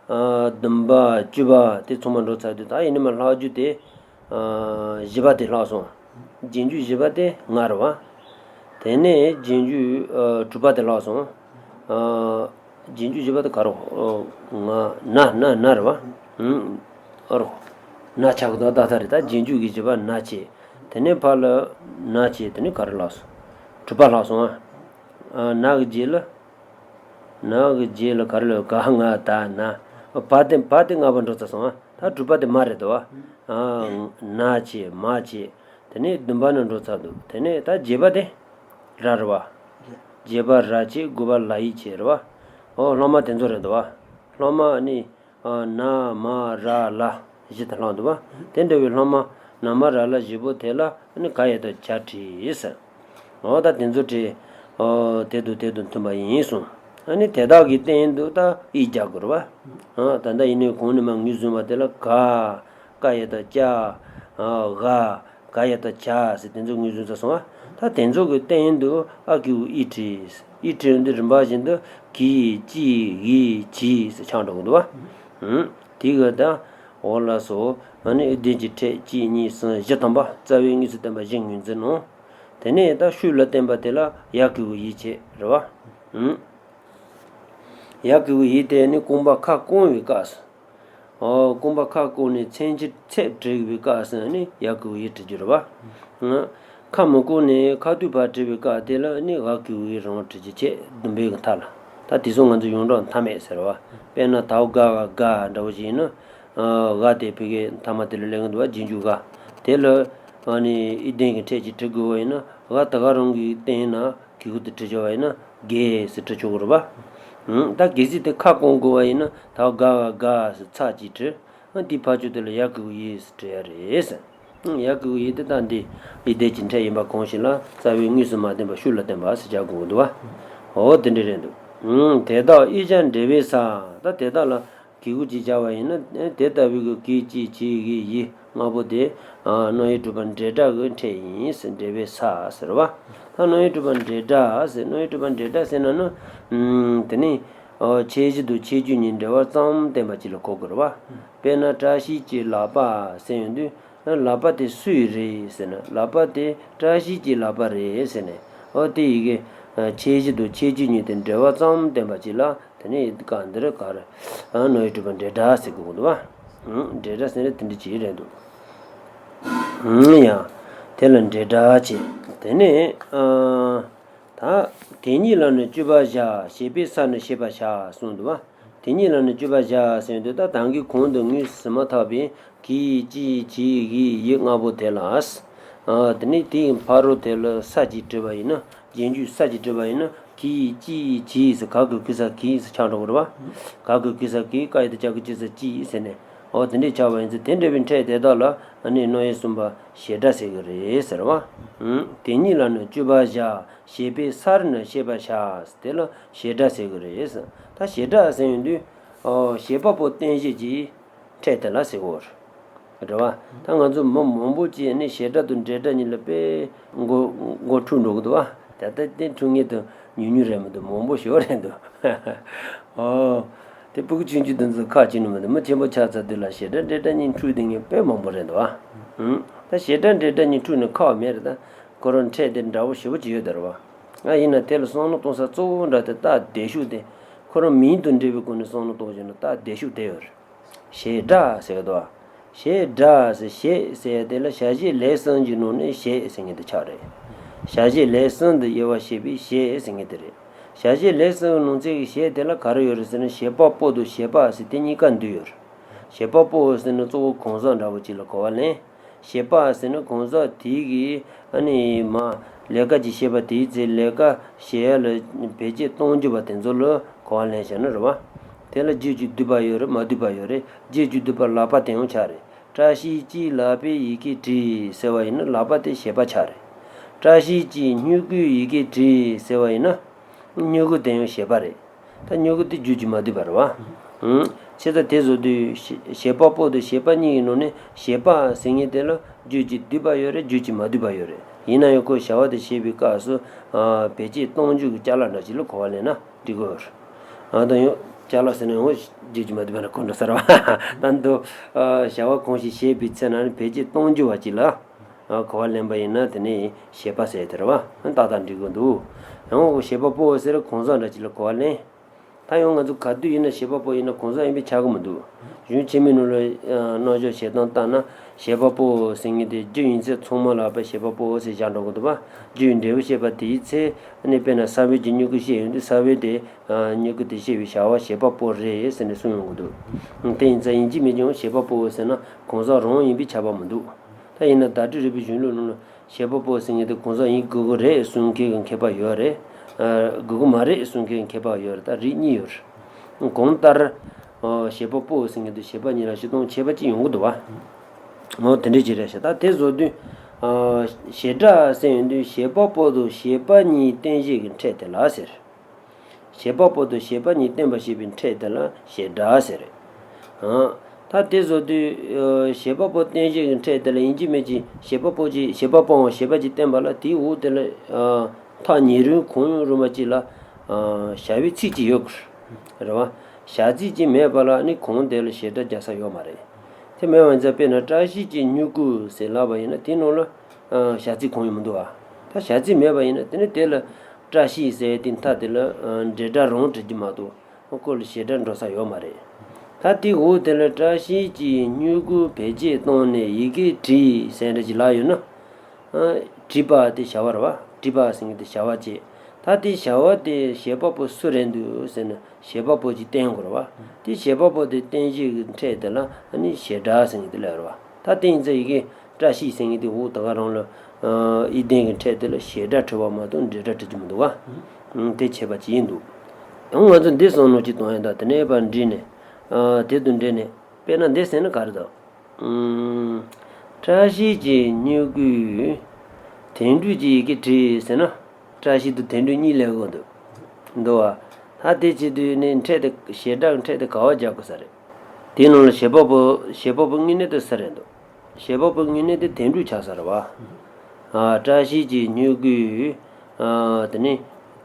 ཨ་བདུན་པ་བཅུ་པ་དེ་ཚང་མ་འགྲོ་ཚར་དུས་ད་ཡིན་ན་མ་ལྷག་རྒྱུ་དེ་ཨ་བཞི་པ་དེ་ལྷག་སོང་། རྗེས་འཇུག་བཞི་པ་དེ་ང་རེད་བ། དེ་ནས་རྗེས་འཇུག་ཨ་དྲུག་པ་དེ་ལྷག་སོང་། ཨ་རྗེས་འཇུག་བཞི་པ་དེ་ག་རེ། ཨ་ང་ན་ན་ན་རེད་བ། ཨུམ། ཨ་རོ། ན་ཆགས་ཀྱི་འདུག་ད་ལྟ་རེད། ད་རྗེས་འཇུག་གི་བཞི་པ་ན་བྱས། དེ་ནས་ཕར་ལ་ན་བྱས། དེ་ནས་ག་རེ་ལྷག་སོང་། དྲུག་པ་ལྷག་སོང་ཨ། ཨ་ན་གི་རྗེས་ལ། ན་གི་རྗེས་ལ་ག་རེ་ལ། ག་ང་ད་ན། བ་དེ་བ་དེ་ལྔ་པ་འགྲོ་ཚར་སོང་ཨ། ད་དྲུག་པ་དེ་མ་རེད་དོ། ཨ་ན་བྱས་མ་བྱས། དེ་ནས་བདུན་པ་ནས་འགྲོ་ཚར་འདུག་དེ་ནས་ད་བརྒྱད་པ་དེ་ར་རེད་བ། བརྒྱད་པ་ར་བྱས། དགུ་པ་ལ་ཡིག་བྱས་རེད་བ། ཨོ་ལྷག་མ་དེ་ཚོ་རེད་འདུག་བ། ལྷག་མ་ནི། ཨ་ན་མ་ར་ལ་བཞི་དེ་ལྷག་འདུག་བ། དེ་འདྲ་བའི་ལྷག་མ་ན་མ་ར་ལ་བཞི་པོ་དེ་ལ་ཨ་ནི་ག་ཡ་བཏགས་གྱ་བྲིས་ས། འོ་ད་དེ་ཚོ་བྲིས། ཨོ་དེ་དང་དེ་དང་མཐུན་པ་ཡིན་གསུངས། ཨ་ནི་དེ་དག་གི་སྟེང་དུ་ད་ཡིག་རྒྱག་དགོས་རེད་བ། ཨ་ད་ལྟ་ཡིན་ནའི་གོང་ནས་མར་ངོས་བཟུང་བ་དེ་ལ་ག། ཀ་ཡ་བཏགས་ཀྱ། ཨ་ག། ག་ཡ་བཏགས་གྱ་ཟེར་དེ་ཚོ་ངོས་བཟུང་ཚར་སོང་ཨ། ད་དེ་ཚོ་གི་སྟེང་དུ་ཨ་གི་གུ་ཨི་བྲིས། ཨི་བྲིས་འདི་རིམ་པ་བཞིན་དུ་གི་ཅི་གི་ཇི་ཟེར་ཆགས་འགྲོ་གི་འདུག་བ། ཨུམ། དེ་གི་ད་འོ་ལགས་སོ། ཨ་ནི་ཨི་ལྡན་གྱི་ཕྲད་གཅིག་གཉིས་གསུམ་བཞི་ཐམ་པ་རྩ་བའི་དངོས་སུ་བསྟན་པ་བཞི་ངོས་འཛིན་ནོ། དེ་ནས་ད་ཤུགས་ལ་བསྟན་པ་དེ་ལ་ཡ་གི་གུ་ཡི་བྱས་རེད་བ། ཨུམ། ཡ་གི་གུ་ཡི་དེ་ནི་རྐང་པ་ཁ་བསྐོར་བའི་སྐབས་སུ། ཨོ། རྐང་པ་ཁ་བསྐོར་ནས་མཚན་གྱི་ཕྲད་བྲི་བའི་སྐབས་སུ་ནི་ཡ་གི་གུ་ཡི་བྲི་རྒྱུ་རེད་བ། ཁ་མི་བསྐོར་ནས་ཁ་ཐུག་བར་བྲི་བའི་སྐབས་དེ་ལ་ནི་འ་གི་གུ་ཡི་རང་བྲི་རྒྱུ་བྱས་བདུན་པའི་གི་མཐའ་ལ། ད་དེ་ཚོ་ང་ཚོ་ཡོངས་གྲགས་མཐའ་མེད་ཟེར་བ། དཔེར་ན་ད་ག་ག་ག་འདྲ་བོ་ཞིག་ཡིན་ན། འ་དེ་ཕ་གི་མཐའ་མ་དེ་ལ་སླེབས་ཀྱི་འདུག་བ། རྗེས་འཇུག་ག། དེ་ལ་ཨ་ནི་ཨི་ལྡན་གྱི་ཕྲད་ཅིག་བྲི་དགོས་པ་ཡིན་ན། འ་ད་ག་རང་གི་སྟེང་ན། གི་གུ་དེ་བྲི་བྱ་བ་ཡིན་ན་གེ་ཟེར་བྲི་ཆོག་གི་རེད་པ། ད་གལ་སྲིད་དེ་ཁ་བསྐོར་དགོས་པ་ཡིན་ན་ད་ག་ག་ག་ཟེར་ཚར་གཅིག་བྲི། དེའི་ཕར་ཕྱོགས་དེ་ལ་ཡ་གི་གུ་ཡི་ཟེར་བྲི་ཡ་རེད། ཡ་གི་གུ་ཡི་དེ་ད་འདི་ཡི་དེ་ཅི་འཕྲད་ཡིན་པ་གོང་ཞིག་ལ་རྩ་བའི་དངོས་སུ་མ་བསྟན་པ་ཤུགས་ལ་བསྟན་པ་ཟེར་བྱ་དགོས་ཀྱི་འདུག་བ། འོ་དེ་འདྲ་རེད་འདུག་དེ་དག་ཨི་ཅ་འབྲེལ་བའི་ས། ད་དེ་དག་ལ། གི་གུ་ཅིག་བྱ་བ་ཡིན་ན་དེ་ལྟ་བུའི་གི་གི་ཅི་གི་གི་ཡི་ལྔ་པོ་དེ་རྣོ་ཡི་གྲུབ་པ་འབྲེལ་སྒྲ་གི་ཕྲད་ཡིན་ཟེར། འབྲེལ་བའི་ས་ཟེར་བ། ད་རྣོ་ཡི་གྲུབ་པ་འབྲེལ་སྒྲ་ཟེར། རྣོ་ཡི་གྲུབ་པ་འབྲེལ་སྒྲ་ཟེར་ན་ནི། དེ་ནི་ཆོས་གཞི་དང་ཆོས་བརྒྱུད་གཉིས་འབྲེལ་བ་ཙམ་བསྟན་པ་ཅིག་ལ་གོ་དགོས་རེད་བ། དཔེར་ན་བཀྲ་ཤིས་ཀྱི་ལག་པ་ཟེར་ཡོང་དུས། ལག་པ་དེ་སུའི་རེད་ཟེར་ན། ལག་པ་དེ་བཀྲ་ཤིས་ཀྱི་ལག་པ་རེད་ཟེར་ནས། ཨོ་དེ་ཡི་གེ་ཆོས་གཞི་དང་ཆོས་བརྒྱུད་གཉིས་དེ་འབྲེལ་བ་ཙམ་བསྟན་པ་ཅིག་ལ། དེ་ནས་སྐབས་འདིར་ག་རེ། རྣོ་ཡི་གྲུབ་པ་འབྲེལ་སྒྲ་ཟེར་དགོས་ཀྱི་འདུག་བ། འབྲེལ་སྒྲ་ཟེར་ན་དེ་འདྲ་ཅིག་རེད་འདུག་ཡང་དེ་ལ་འབྲེལ་སྒྲ་བྱས། དེ་ནས་ད་དེ་ཉིད་ལ་ནི་བཅུ་པ་བཞག་ཞེས་པའི་སར་ནི་ཞེས་པ་བཞག་གསུངས་འདུག་བ། དེ་ཉིད་ལ་ནི་བཅུ་པ་བཞག་ཟེར་དུས་ད་ད་གིན་གོང་དུ་དངོས་སུ་མ་ཐོགས་པའི་གི་ཅི་གི་གི་ཡི་ལྔ་པོ་དེ་ལ། དེ་ནས་དེའི་ཕ་རོལ་དེ་ལ་ས་ཅིག་བྲིས་པ་ཡིན་ན། རྗེས་འཇུག་ས་ཅིག་བྲིས་པ་ཡིན་ན་གི་ཅི་གི་ཟེར། ག་གི་གུ་ས་གི་ཟེར་ཆགས་འགྲོ་གི་རེད་བ། ག་གི་གུ་ས་གི། ཀ་ཡ་བཏགས་གྱ་གི་གུ་ས་ཅི་ཟེར་ནས། འོ་དེ་འདྲས་ཆགས་པ་ཡིན་ཚེ་དེ་འདྲ་བའི་ཕྲད་དེ་དག་ལ་ནི་རྣོ་ཡི་གསུམ་པ་ཞེས་སྒྲ་ཟེར་གི་རེད་ཟེར་བ། དེ་ཉིད་ལ་ནི་བཅུ་པ་བཞག་ཞེས་པའི་སར་ནི་ཞེས་པ་བཞག་དེ་ལ་ཞེས་སྒྲ་ཟེར་གི་རེད། ད་ཞེས་སྒྲ་ཟེར་ཡོང་དུས། ཨོ་བྱེད་པ་པོ་རྟེན་གཞི་གྱི་ཕྲད་དེ་ལ་ཟེར་གོ་རེད་བ། ད་ང་ཚོ་མི་མང་པོ་ཅིག་ནི་བྱེད་སྒྲ་དང་འབྲེལ་སྒྲ་གཉིས་ལ་དཔེ་མགོ་མགོ་འཁྲུག་འགྲོ་གི་འདུག་བ། ད་ལྟ་དེ་འཁྲུག་ངེས་དུ་ཉུང་ཉུང་རེད་མི་འདུག་མང་པོ་ཞིག་རེད་འདུག་ཨོ། དེ་ཕྲུ་གུ་ཆུང་ཆུང་དེ་ཚོ་ཁག་ཅིག་ནི་མི་འདུག་མི་ཆེན་པོ་ཆགས་ཚར་དུས་ལ་བྱེད་སྒྲ་འབྲེལ་སྒྲ་གཉིས་འཁྲུག་དེ་ངས་དཔེ་མང་པོ་རེད་འདུག་བ། ད་བྱེད་སྒྲ་འབྲེལ་སྒྲ་གཉིས་འཁྲུག་ནི་ཁག་མེད་རེད། ད་ཁོ་རང་ཕྲད་དེ་འདྲ་བོ་ཞེ་པོ་ཅིག་ཡོད་དེ་རེད་བ། ང་ཡིན་ན་དེ་ལ་བསམ་བློ་གཏོང་ས་གཙོ་བོ་འདྲ་དེ་སྟབས་བདེ་ཤོས་དེ། ཁོ་རང་མིང་དང་འབྲེལ་བའི་སྒོ་ནས་བསམ་བློ་གཏོང་བྱས་ན་སྟབས་བདེ་ཤོས་དེ་ཡོད་རེད། བྱེད་སྒྲ་ཟེར་གི་འདུག་བ། བྱེད་སྒྲ་ཟེར། བྱེད་ཟེར་དེ་ལ་བྱ་བྱེད་ལས་གསུམ་གྱི་ནང་ནས་བྱེད་ཟེར་མཁན་དེ་ཆགས་རེད། བྱ་བྱེད་ལས་གསུམ་དུ་དབྱེ་བ་ཕྱེ་བའི་བྱེད་ཟེར་མཁན་དེ་རེད། བྱ་བྱེད་ལས་གསུམ་གྱི་ནང་ཚན་གྱི་བྱེད་དེ་ལ་ག་རེ་ཡོད་རེད་ཟེར་ན་བྱེད་པ་པོ་དང་བྱེད་པ་ཟེར་དེ་གཉིས་ཀ་འདུས་ཡོད་རེད། བྱེད་པ་པོ་ཟེར་ན་གཙོ་བོ་གང་ཟག་འདྲ་བོ་ཅིག་ལ་གོ་བ་ལེན། བྱེད་པ་ཟེར་ན་གང་ཟག་དེ་གིས་ཨ་ནི་མ་ལས་ཀ་ཅིག་བྱེད་པ་དེའི་ཚེ་ལས་ཀ་བྱེད་ཡ་ལ་བེད་སྤྱོད་གཏོང་རྒྱུ་བ་དེ་ཚོ་ལ་གོ་བ་ལེན་བྱས་ན་རེད་བ། དེ་ལ་རྗེས་ཀྱི་བསྡུས་པ་ཡོད་རེད། མ་བསྡུས་པ་ཡོད་རེད། རྗེས་ཀྱི་བསྡུས་པ་ལག་པ་དེ་ཡང་ཆགས་རེད། བཀྲ་ཤིས་ཀྱི་ལག་པས་ཡི་གེ་བྲིས་ཟེར་བ་ཡིན་ན་ལག་པ་དེ་བྱེད་པ་ཆགས་རེད། བཀྲ་ཤིས་ཀྱི་སྨྱུ་གུས་ཡི་གེ་བྲིས་ཟེར་བ་ཡིན་ན། སྨྱུ་གུ་དེ་ཡང་བྱེད་པ་རེད། ད་སྨྱུ་གུ་དེ་རྗེས་ཀྱི་མ་བསྡུས་པ་རེད་བ། ཨང་། བྱས་ཙང་དེ་བཟོ་དུས་བྱེད་བྱེད་པ་པོ་དང་བྱེད་པ་གཉིས་ཀྱི་ནང་ནས་བྱེད་པ་ཟེར་མཁན་དེ་ལ་རྗེས་ཀྱི་བསྡུས་པ་ཡོད་རེད། རྗེས་ཀྱི་མ་བསྡུས་པ་ཡོད་རེད། ཡིན་ན་ཡང་ཁོ་བྱ་བ་དེ་བྱེད་པའི་སྐབས་སུ་ཨ་བེད་སྤྱོད་གཏོང་རྒྱུ་གི་ཅ་ལག་འདྲ་ཅིག་ལ་གོ་བ་ལེན་ན་འགྲིག་གི་ཡོད་རེད། ཨ་ད་ཡང་ཅ་ལག་ཟེར་ན་ཡང་རྗེས་ཀྱི་མ་བསྡུས་པ་ལ་གོ་འགྲོ་ས་རེད་བ། ད་འདི་ཨ་བྱ་བ་གང་ཞིག་བྱེད་པའི་ཚེ་ན་ནི་བེད་སྤྱོད་གཏོང་རྒྱུ་བ་ཅིག་ལ། གོ་བ་ལེན་པ་ཡིན་ན་དེ་ནི་བྱེད་པ་ཟེར་དེ་རེད་བ། ཏག་ཏག་འགྲིག་གི་འདུག་ཡང་བྱེད་པ་པོ་ཟེར་གང་ཟག་འདྲ་ཅིག་ལ་གོ་བ་ལེན། ད་ཡང་ང་ཚོ་ག་དུས་ཡིན་ན་བྱེད་པ་པོ་ཡིན་ན་གང་ཟག་ཡིན་པས་ཆགས་ཀྱི་མི་འདུག་གཞུང་ཆེན་མོའི་ནང་ལ་རྣམ་འཇོག་བྱེད་སྟངས་ལྟར་ན་བྱེད་པ་པོ་ཟེར་མཁན་དེ་རྒྱུ་ཡིན་ཚེ་ཚང་མ་ལ་བྱེད་པ་པོ་ཟེར་བཞག་འགྲོ་གི་འདུག་བ། རྒྱུ་ཡི་འབྲས་བུ་བཤད་པ་དེའི་ཚེ་ནི་དཔེར་ན་ས་བོན་གྱི་སྨྱུ་གུ་བཤད་ཡོང་དུས་ས་བོན་དེ་སྨྱུ་གུ་དེ་བཤད་པའི་བྱ་བ་བྱེད་པ་པོ་རེད་ཟེར་ནས་གསུངས་ཡོང་གི་འདུག་དེ་ཡིན་ཙང་ཡིན་གཅིག་མིན་གཅིག་བྱེད་པ་པོ་ཟེར་ན་གང་ཟག་རང་ཡིན་པས་ཁྱབ་པ་མི་འདུག་ད་ཡིན་ན་བརྡ་སྤྲོད་རིག་པའི་གཞུང་ལུགས་ནང་ལ་བྱེད་པ་པོ་ཟེར་མཁན་དེ་གང་ཟག་ཡིན་དགོས་ཀྱི་རེད་གསུང་མཁན་གྱི་མཁས་པ་ཡོད་རེད། ཨ་དགོས་ཀྱི་མ་རེད་གསུང་མཁན་གྱི་མཁས་པ་ཡོད་རེད། ད་རིགས་གཉིས་ཡོད་རེད། གང་ལྟར། ཨ་བྱེད་པ་པོ་ཟེར་མཁན་དེ་བྱེད་པ་གཉིས་ལ་སྤྱིར་བཏང་ཁྱད་པར་གཅིག་ཡོང་གི་འདུག་བ། འོ་དེ་འདྲས་ཅིག་རེད་ཤག་ད་དེ་བཟོ་དུས། ཨ་བྱེད་སྒྲ་ཟེར་ཡོང་དུས་བྱེད་པ་པོ་དང་བྱེད་པ་གཉིས་རྟེན་གཞི་གི་ཕྲད་དེ་ལ་ཟེར། བྱེད་པ་པོ་དང་བྱེད་པ་གཉིས་བསྟན་པ་ཞེས་པའི་ཕྲད་དེ་ལ་བྱེད་སྒྲ་ཟེར། ཨ། ད་དེ་བཟོ་དུས་ཨ་བྱེད་པ་པོ་རྟེན་གཞི་གི་ཕྲད་དེ་ལ་ཡིན་གཅིག་མིན་གཅིག་བྱེད་པ་པོ་གཅིག་བྱེད་པ་པོའམ་བྱེད་པ་གཅིག་བསྟན་པ་ལ་དེའི་འོག་དེ་ལ་ཨ་མཐའ་ཉེ་རུང་གང་ཡང་རུང་བ་གཅིག་ལ་ཨ་བྱ་བའི་ཚིག་གཅིག་ཡོད་དགོས་རེད་བ། བྱ་ཚིག་གཅིག་མེད་པ་ལ་ནི་གང་དེ་ལ་བྱེད་སྒྲ་རྒྱག་ས་ཡོད་མ་རེད། དེ་མེད་པ་ཡིན་ཙང་དཔེར་ན་བཀྲ་ཤིས་ཀྱི་མྱུ་གུ་ཟེར་ལབ་པ་ཡིན་ན་དེའི་ནང་ལ་ཨ་བྱ་ཚིག་གང་ཡང་མི་འདུག་བ། ད་བྱ་ཚིག་མེད་པ་ཡིན་ན་དེ་ནི་དེ་ལ་བཀྲ་ཤིས་ཟེར་དེ་མཐའ་དེ་ལ་ཨ་འབྲེལ་སྒྲ་རང་འབྲི་རྒྱུ་མ་གཏོགས། ཁོ་ལ་བྱེད་སྒྲ་འགྲོ་ས་ཡོད་མ་རེད། ད་དེའི་འོག་དེ་ལ་བཀྲ་ཤིས་ཀྱི་མྱུ་གུ་བེད་སྤྱོད་བཏང་ནས་ཡི་གེ་བྲིས་ཟེར་འདྲ་ཅིག་ལབ་ཡོད་ན། ཨ་བྲིས་པ་དེ་བྱ་བ་རེད་བ། བྲིས་པ་ཟེར་མཁན་དེ་བྱ་བ་བྱས། ད་དེ་བྱ་བ་དེ་བྱེད་པ་པོ་སུ་རེད་འདུག་ཟེར་ན་བྱེད་པ་པོ་ཅིག་བསྟན་དགོས་རེད་བ། དེ་བྱེད་པ་པོ་དེ་བསྟན་བྱེད་ཀྱི་ཕྲད་དེ་ལ་ཨ་ནི་བྱེད་སྒྲ་ཟེར་མཁན་དེ་ལབ་རེད་བ། ད་དེ་ཡིན་ཙང་ཡི་གེ་བཀྲ་ཤིས་ཟེར་མཁན་དེ་འོག་ད་ག་རང་ལ་ཨ་ཡིག་ལྡན་གྱི་ཕྲད་དེ་ལ་བྱེད་སྒྲ་འབྲི་བ་མ་གཏོགས་འབྲེལ་སྒྲ་འབྲི་རྒྱུ་མི་འདུག་བ། ཨང་། དེ་བྱས་པ་ཅིག་ཡིན་འདུག། ཡང་ང་ཚོ་འདི་བསམ་བློ་ཅིག་གཏོང་ཡ་ད་དེ་ནས་ཕར་འགྲིག་ནས། ཨ་དེ་དང་འབྲེལ་ནས་དཔེར་ན་འདི་ཟེར་ན་ག་རེ་འདུག། ཨང་། བཀྲ་ཤིས་ཀྱི་མྱུ་གུས་དོན་གྲུབ་ཀྱི་ཡི་གེ་བྲིས་ཟེར་ན། བཀྲ་ཤིས་དང་དོན་གྲུབ་གཉིས་སླེབས་དགོས་འདུག། འདུག་བ། ད་དེ་བྱེད་དུས་ནི་ཕྲད་དེ་བྱེད་སྒྲ་ཕྲད་དེ་ག་བ་རྒྱག་དགོས་ས་རེད། དེའི་ནང་ལ་བྱེད་པ་པོ་བྱེད་པ་པོ་དངོས་གནས་དེ་སུ་རེད་འདུག། བྱེད་པ་པོ་དངོས་གནས་དེ་དོན་གྲུབ་ཆགས་ས་རེད་བ། ཨ་བཀྲ་ཤིས་ཀྱི་མྱུ་གུས་ཨ་དེ་ནི་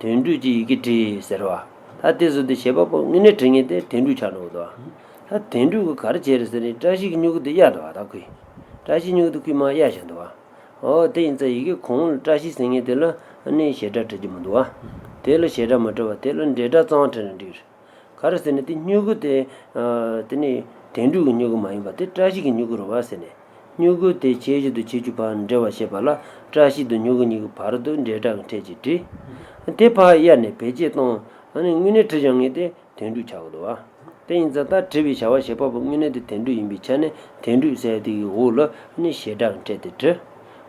དོན་གྲུབ་ཀྱི་ཡི་གེ་བྲིས་ཟེར་བ། ད་དེ་བཟོ་དུས་བྱེད་པ་པོ་དངོས་གནས་བྲི་མཁན་དེ་དོན་གྲུབ་ཆགས་འགྲོ་གི་འདུག་བ། ད་དོན་གྲུབ་ཀྱིས་ག་རེ་བྱས་རེད་ཟེར་ནས་བཀྲ་ཤིས་ཀྱི་མྱུ་གུ་དེ་གཡར་འདུག་བ། ད་ཁོས་བཀྲ་ཤིས་མྱུ་གུ་དེ་ཁོས་མར་གཡར་བཞག་འདུག་བ། ཨོ་དེ་ཡིན་ཙང་ཡི་གེ་གང་ལ་བཀྲ་ཤིས་ཟེར་མཁན་དེ་ལ་ནི་བྱེད་སྒྲ་འབྲི་རྒྱུ་མི་འདུག་བ། དེ་ལ་བྱེད་སྒྲ་མ་འབྲི་བ་དེ་ལ་འབྲེལ་སྒྲ་ཙམ་བྲིས་ན་འགྲིག་རེད། ག་རེ་ཟེར་ན་དེ་མྱུ་གུ་དེ་ཨ་དེ་ནི་དོན་གྲུབ་ཀྱི་མྱུ་གུ་མ་ཡིན་པ་དེ་བཀྲ་ཤིས་ཀྱི་མྱུ་གུ་རེད་བ་ཟེར་ནས། མྱུ་གུ་དེ་ཁྱད་གཞི་དང་ཁྱད་ཆོས་ཕར་འབྲེལ་བ་བཤད་པ་ལ་བཀྲ་ཤིས་དང་མྱུ་གུ་གཉིས་ཀྱི་བར་དུ་འབྲེལ་སྒྲ་གི་ཕྲད་ཅིག་བྲིས། དེ་ཕར་གཡར་ནས་བེད་སྤྱོད་བཏང་ཨ་ནི་དངོས་གནས་བྲིས་བཞག་མཁན་དེ་དོན་གྲུབ་ཆགས་ཀྱི་འདུག་བ། དེ་ཡིན་ཙང་ད་བྲིས་པའི་བྱ་བ་བྱེད་པ་པོ་དངོས་གནས་དེ་དོན་གྲུབ་ཡིན་པའི་ཆ་ནས་དོན་གྲུབ་ཟེར་དེ་གི་འོག་ལ་ནི་བྱེད་སྒྲ་གི་ཕྲད་དེ་བྲིས།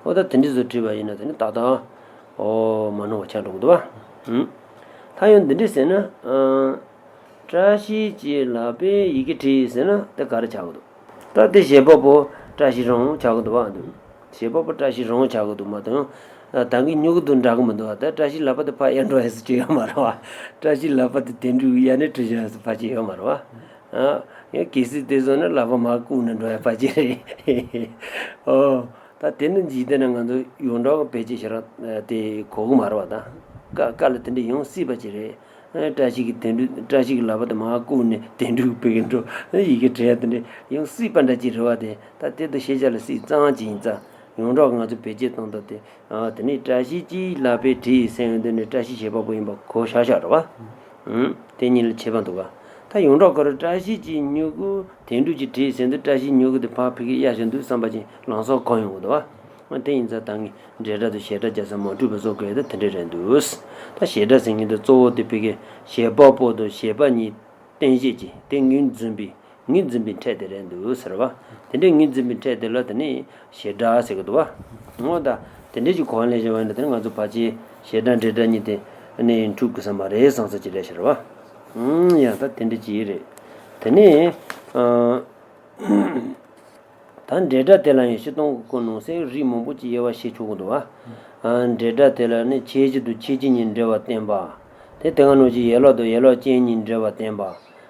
འོ་ད་དེ་འདྲ་བཟོ་བྲིས་པ་ཡིན་ན་དེ་ནི་ཏག་ཏག་འོ་མ་ནོར་བ་ཆགས་འགྲོ་གི་འདུག་བ། ཧུམ། ད་ཡང་འདི་འདྲ་ཟེར་ན། ཨ། བཀྲ་ཤིས་ཀྱི་ལག་པས་ཡི་གེ་བྲིས་ཟེར་ན་དེ་ག་རེ་ཆགས་ཀྱི་འདུག། ད་དེ་བྱེད་པ་པོ་བཀྲ་ཤིས་རང་ཆགས་ཀྱི་འདུག་བ་འདུག། བྱེད་པ་པོ་བཀྲ་ཤིས་རང་ཆགས་ཀྱི་འདུག་མ་གཏོགས། ད་གིན་མྱུ་གུ་དང་འདྲ་གི་མི་འདུག་བ། ད་བཀྲ་ཤིས་ལག་པ་དེ་ཕར་གཡར་འགྲོ་ཡ་ཟེར་གྱི་ཡོད་མ་རེད་བ། བཀྲ་ཤིས་ལག་པ་དེ་དོན་གྲུབ་གཡར་ནས་བྲིས་བཞག་ཡ་ཟེར་ཕར་གྱི་ཡོད་མ་རེད་བ། ཨ། ཡང་གལ་སྲིད་དེ་བཟོ་ན་ལག་པ་མར་བཀུག་ནས་འགྲོ་ཡ་ཕར་གྱི་རེད། ཨོ། ད་དེ་ནི་འཇིག་རྟེན་ན་ང་ཚོ་ཡོངས་གྲགས་ཀྱི་བེད་སྤྱོད་བྱེད་ར་དེ་གོ་གི་མ་རེད་བ་ད། ཀ་ཀ་ལ་དེ་འདྲ་ཡོང་སྲིད་པ་ཅིག་རེད། ཨ། བཀྲ་ཤིས་ཀྱི་དོན་གྲུབ། བཀྲ་ཤིས་ཀྱི་ལག་པ་དེ་མར་བཀུག་ནས་དོན་གྲུབ་ཕ་གིར་འགྲོ། ཡི་གེ་བྲི་ཡ་དེ་འདྲ་ཡོང་སྲིད་པ་འདྲ་ཅིག་རེད་བ་དེ། ད་དེ་དང་ཤེས་བྱ་ལ་སྲིད་གཙང་ཅིག་ཡིན་ཙང་ཡོངས་གྲགས་ཀྱི་ང་ཚོ་བེད་སྤྱོད་གཏོང་སྟངས་དེ། ཨ། དེ་ནས་བཀྲ་ཤིས་ཀྱི་ལག་པས་བྲིས་ཟེར་ཡོང་དུས་ནས་བཀྲ་ཤིས་བྱེད་པ་པོ་ཡིན་པ་གོ་ཤག་ཤག་རེད་བ། ཨུམ། དེ་གཉིས་ལ་ཁྱད་པར་འདུག་ག། ད་ཡོངས་གྲགས་སྐོར་བཀྲ་ཤིས་ཀྱི་མྱུ་གུ་དོན་གྲུབ་ཀྱིས་བྲིས་ཟེར་དུས་བཀྲ་ཤིས་མྱུ་གུ་དེ་ཕར་ཕ་གིར་གཡར་བཞག་འདུག་བསམ་པ་ཅིག་ལམ་སང་གོ་ཡོང་གི་འདུག་བ། ཨ། དེ་ཡིན་ཙང་ད་ངས་འབྲེལ་སྒྲ་དང་བྱེད་སྒྲ་རྒྱག་ས་མ་འགྲིག་པ་བཟོ་དགོས་ཡ་དེ་དེ་འདྲ་རེད་འདུག། ད་བྱེད་སྒྲ་ཟེར་མཁན་དེ་གཙོ་བོ་དེ་ཕ་གིར་བྱེད་པ་པོ་དང་བྱེད་པ་གཉིས་རྟེན་གཞི་ཅན་དེ་ངོས་འཛིན་པའི། ངོས་འཛིན་པའི་ཕྲད་དེ་རེད་འདུག་ཟེར་བ། དེ་འདྲའི་ངོས་འཛིན་པའི་ཕྲད་དེ་ལ་དེ་ནི་བྱེད་སྒྲ་ཟེར་གི་འདུག་བ། འོ་ད་དེ་འདྲའི་ཅིག་གོ་བ་ལེན་བཞིན་པ་ཡིན་ན་དེ་ནི་ང་ཚོ་ཕལ་ཆེར་བྱེད་སྒྲ་འབྲེལ་སྒྲ་གཉིས་དེ་ནི་འཁྲུག་གི་ས་མ་རེད་བསམ་ས་ཅིག་རེད་ཟེར་བ། ཨང་། ཡང་ད་དེ་འདྲ་ཅིག་རེད། དེ་ནི། ཨ། ད་འབྲེལ་སྒྲ་དེ་ལ་ཡང་སྤྱིར་བཏང་གི་སྐོར་ནང་གསེས་རིགས་མང་པོ་ཅིག་དབྱེ་བ་ཕྱེ་ཆོག་གི་འདུག་བ། ཨ། འབྲེལ་སྒྲ་དེ་ལ་ནི་ཁྱད་གཞི་དང་ཁྱད་ཆོས་གཉིས་འབྲེལ་བ་བསྟན་པ། དེ་དེ་ག་ནང་བཞིན་ཡན་ལག་དང་ཡན་ལག་ཅན་གཉིས་འབྲེལ་བ་བསྟན་པ།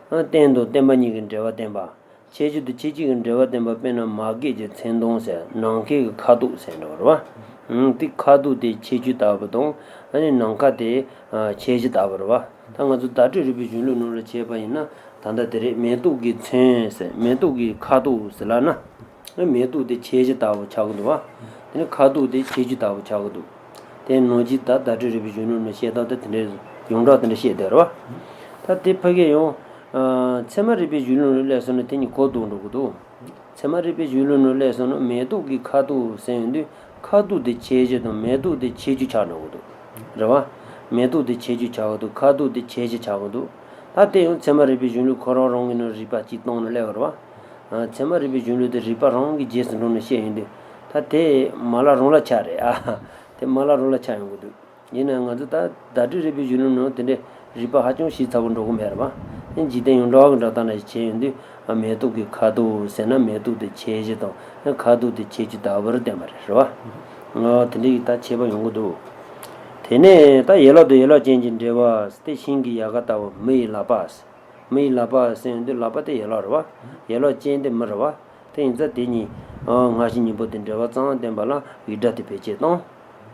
ཨ། རྟེན་དང་བརྟེན་པ་གཉིས་ཀྱི་འབྲེལ་བ་བསྟན་པ། ཁྱད་ཆོས་དང་ཁྱད་ཆོས་ཀྱི་འབྲེལ་བ་བསྟན་པ་དཔེར་ན་མ་རྒད་ཀྱི་མཚན་དང་ཟེར་ནམ་མཁའི་གི་ཁ་དོག་ཟེར་འདྲ་བ་རེད་བ། ཨང་། དེ་ཁ་དོག་དེ་ཁྱད་ཆོས་ལྟ་བུ་དང་ཨ་ནི་ནམ་མཁའ་དེ་ཁྱད་གཞི་ལྟ་བུ་རེད་བ། ད་ང་ཚོ་བརྡ་སྤྲོད་རིག་པའི་གཞུང་ལུགས་ནང་ལ་བྱས་པ་ཡིན་ན་ད་ལྟ་དེ་རེད། མེ་ཏོག་གི་ཚོན་ཟེར་མེ་ཏོག་གི་ཁ་དོག་ཟེར་ལབ་ན། མེ་ཏོག་དེ་ཁྱད་གཞི་ལྟ་བུ་ཆགས་ཀྱི་འདུག་བ། དེ་ནི་ཁ་དོག་དེ་ཁྱད་ཆོས་ལྟ་བུ་ཆགས་ཀྱི་འདུག། དེ་ནང་བཞིན་ད་བརྡ་སྤྲོད་རིག་པའི་གཞུང་ལུགས་ནང་བཤད་སྟངས་དེ་དེ་འདྲའི་ཡོངས་གྲགས་དེ་འདྲ་བཤད་བསྡད་རེད་བ། ད་དེ་ཕ་གི་ཡང་། ཨ། ཚད་མ་རིག་པའི་གཞུང་ལུགས་ནང་སླེབས་སོང་ན་དེ་གཉིས་གོ་ལྡོག་འགྲོ་གི་འདུག། ཚད་མ་རིག་པའི་གཞུང་ལུགས་ནང་སླེབས་སོང་ན་མེ་ཏོག་གི་ཁ་དོག་ཟེར་ཡོང་དུས་ཁ་དོག་དེ་ཁྱད་གཞི་དང་མེ་ཏོག་དེ་ཁྱད་ཆོས་ཆགས་འགྲོ་གི་འདུག། རེད་བ། མེ་ཏོག་དེ་ཁྱད་ཆོས་ཆགས་ཀྱི་འདུག། ཁ་དོག་དེ་ཁྱད་གཞི་ཆགས་ཀྱི་འདུག། ད་དེ་ཡང་ཚད་མ་རིག་པའི་གཞུང་ལུགས་ཁོ་རང་རང་གི་ནང་རིགས་པ་གཅིག་བཏང་ནས་སླེབས་པ་རེད་བ། ཨ། ཚད་མ་རིག་པའི་གཞུང་ལུགས་དེ་རིགས་པ་རང་གི་རྗེས་སུ་འགྲོ་ནས་བཤད་ཡོང་དུས་ད་དེ་མ་ལག་རང་ལ་ཆགས་རེད་ཨ། དེ་མ་ལག་རང་ལ་ཆགས་ཡོང་གི་འདུག། ཡིན་ནའང་ང་ཚོ་ད་བརྡ་སྤྲོད་རིག་པའི་གཞུང་ལུགས་ནང་དེ་འདྲའི་རིགས་པ་ཧ་ཅང་ཞིབ་ཚགས་པོ་འགྲོ་གི་མེད་རེད་བ། ཨ། འཇིག་རྟེན་ཡོངས་གྲགས་ཀྱི་འགྲོ་སྟངས་ནང་བཞིན་བྱས་ཡོང་དུས་ཨ། མེ་ཏོག་གི་ཁ་དོག་ཟེར་ན་མེ་ཏོག་དེ་ཁྱད་གཞི་དང་ཨ། ཁ་དོག་དེ་ཁྱད་ཆོས་ལྟ་བུར་བསྟན་པ་རེད། རེད་བ། ཨ། དེ་འདྲའི་ད་ཁྱད་པར་ཡོང་གི་འདུག། དེ་ནས་ད་ཡན་ལག་དང་ཡན་ལག་ཅན་གྱི་འབྲེལ་བ་དེ་ཤིང་གི་ཡལ་ག་ལྟ་བུ་མི་ཡི་ལག་པ། མི་ཡི་ལག་པ་ཟེར་ཡོང་དུས་ལག་པ་དེ་ཡན་ལག་རེད་བ། ཡན་ལག་ཅན་དེ་མི་རེད་བ། དེ་ཡིན་ཙང་དེ་གཉིས་ཨ་སྔ་ཕྱི་གཉིས་པོ་དེ་འབྲེལ་བ་ཙམ་བསྟན་པ་ལ་ཡིག་སྒྲ་དེ་བེད་སྤྱད་བཏང་།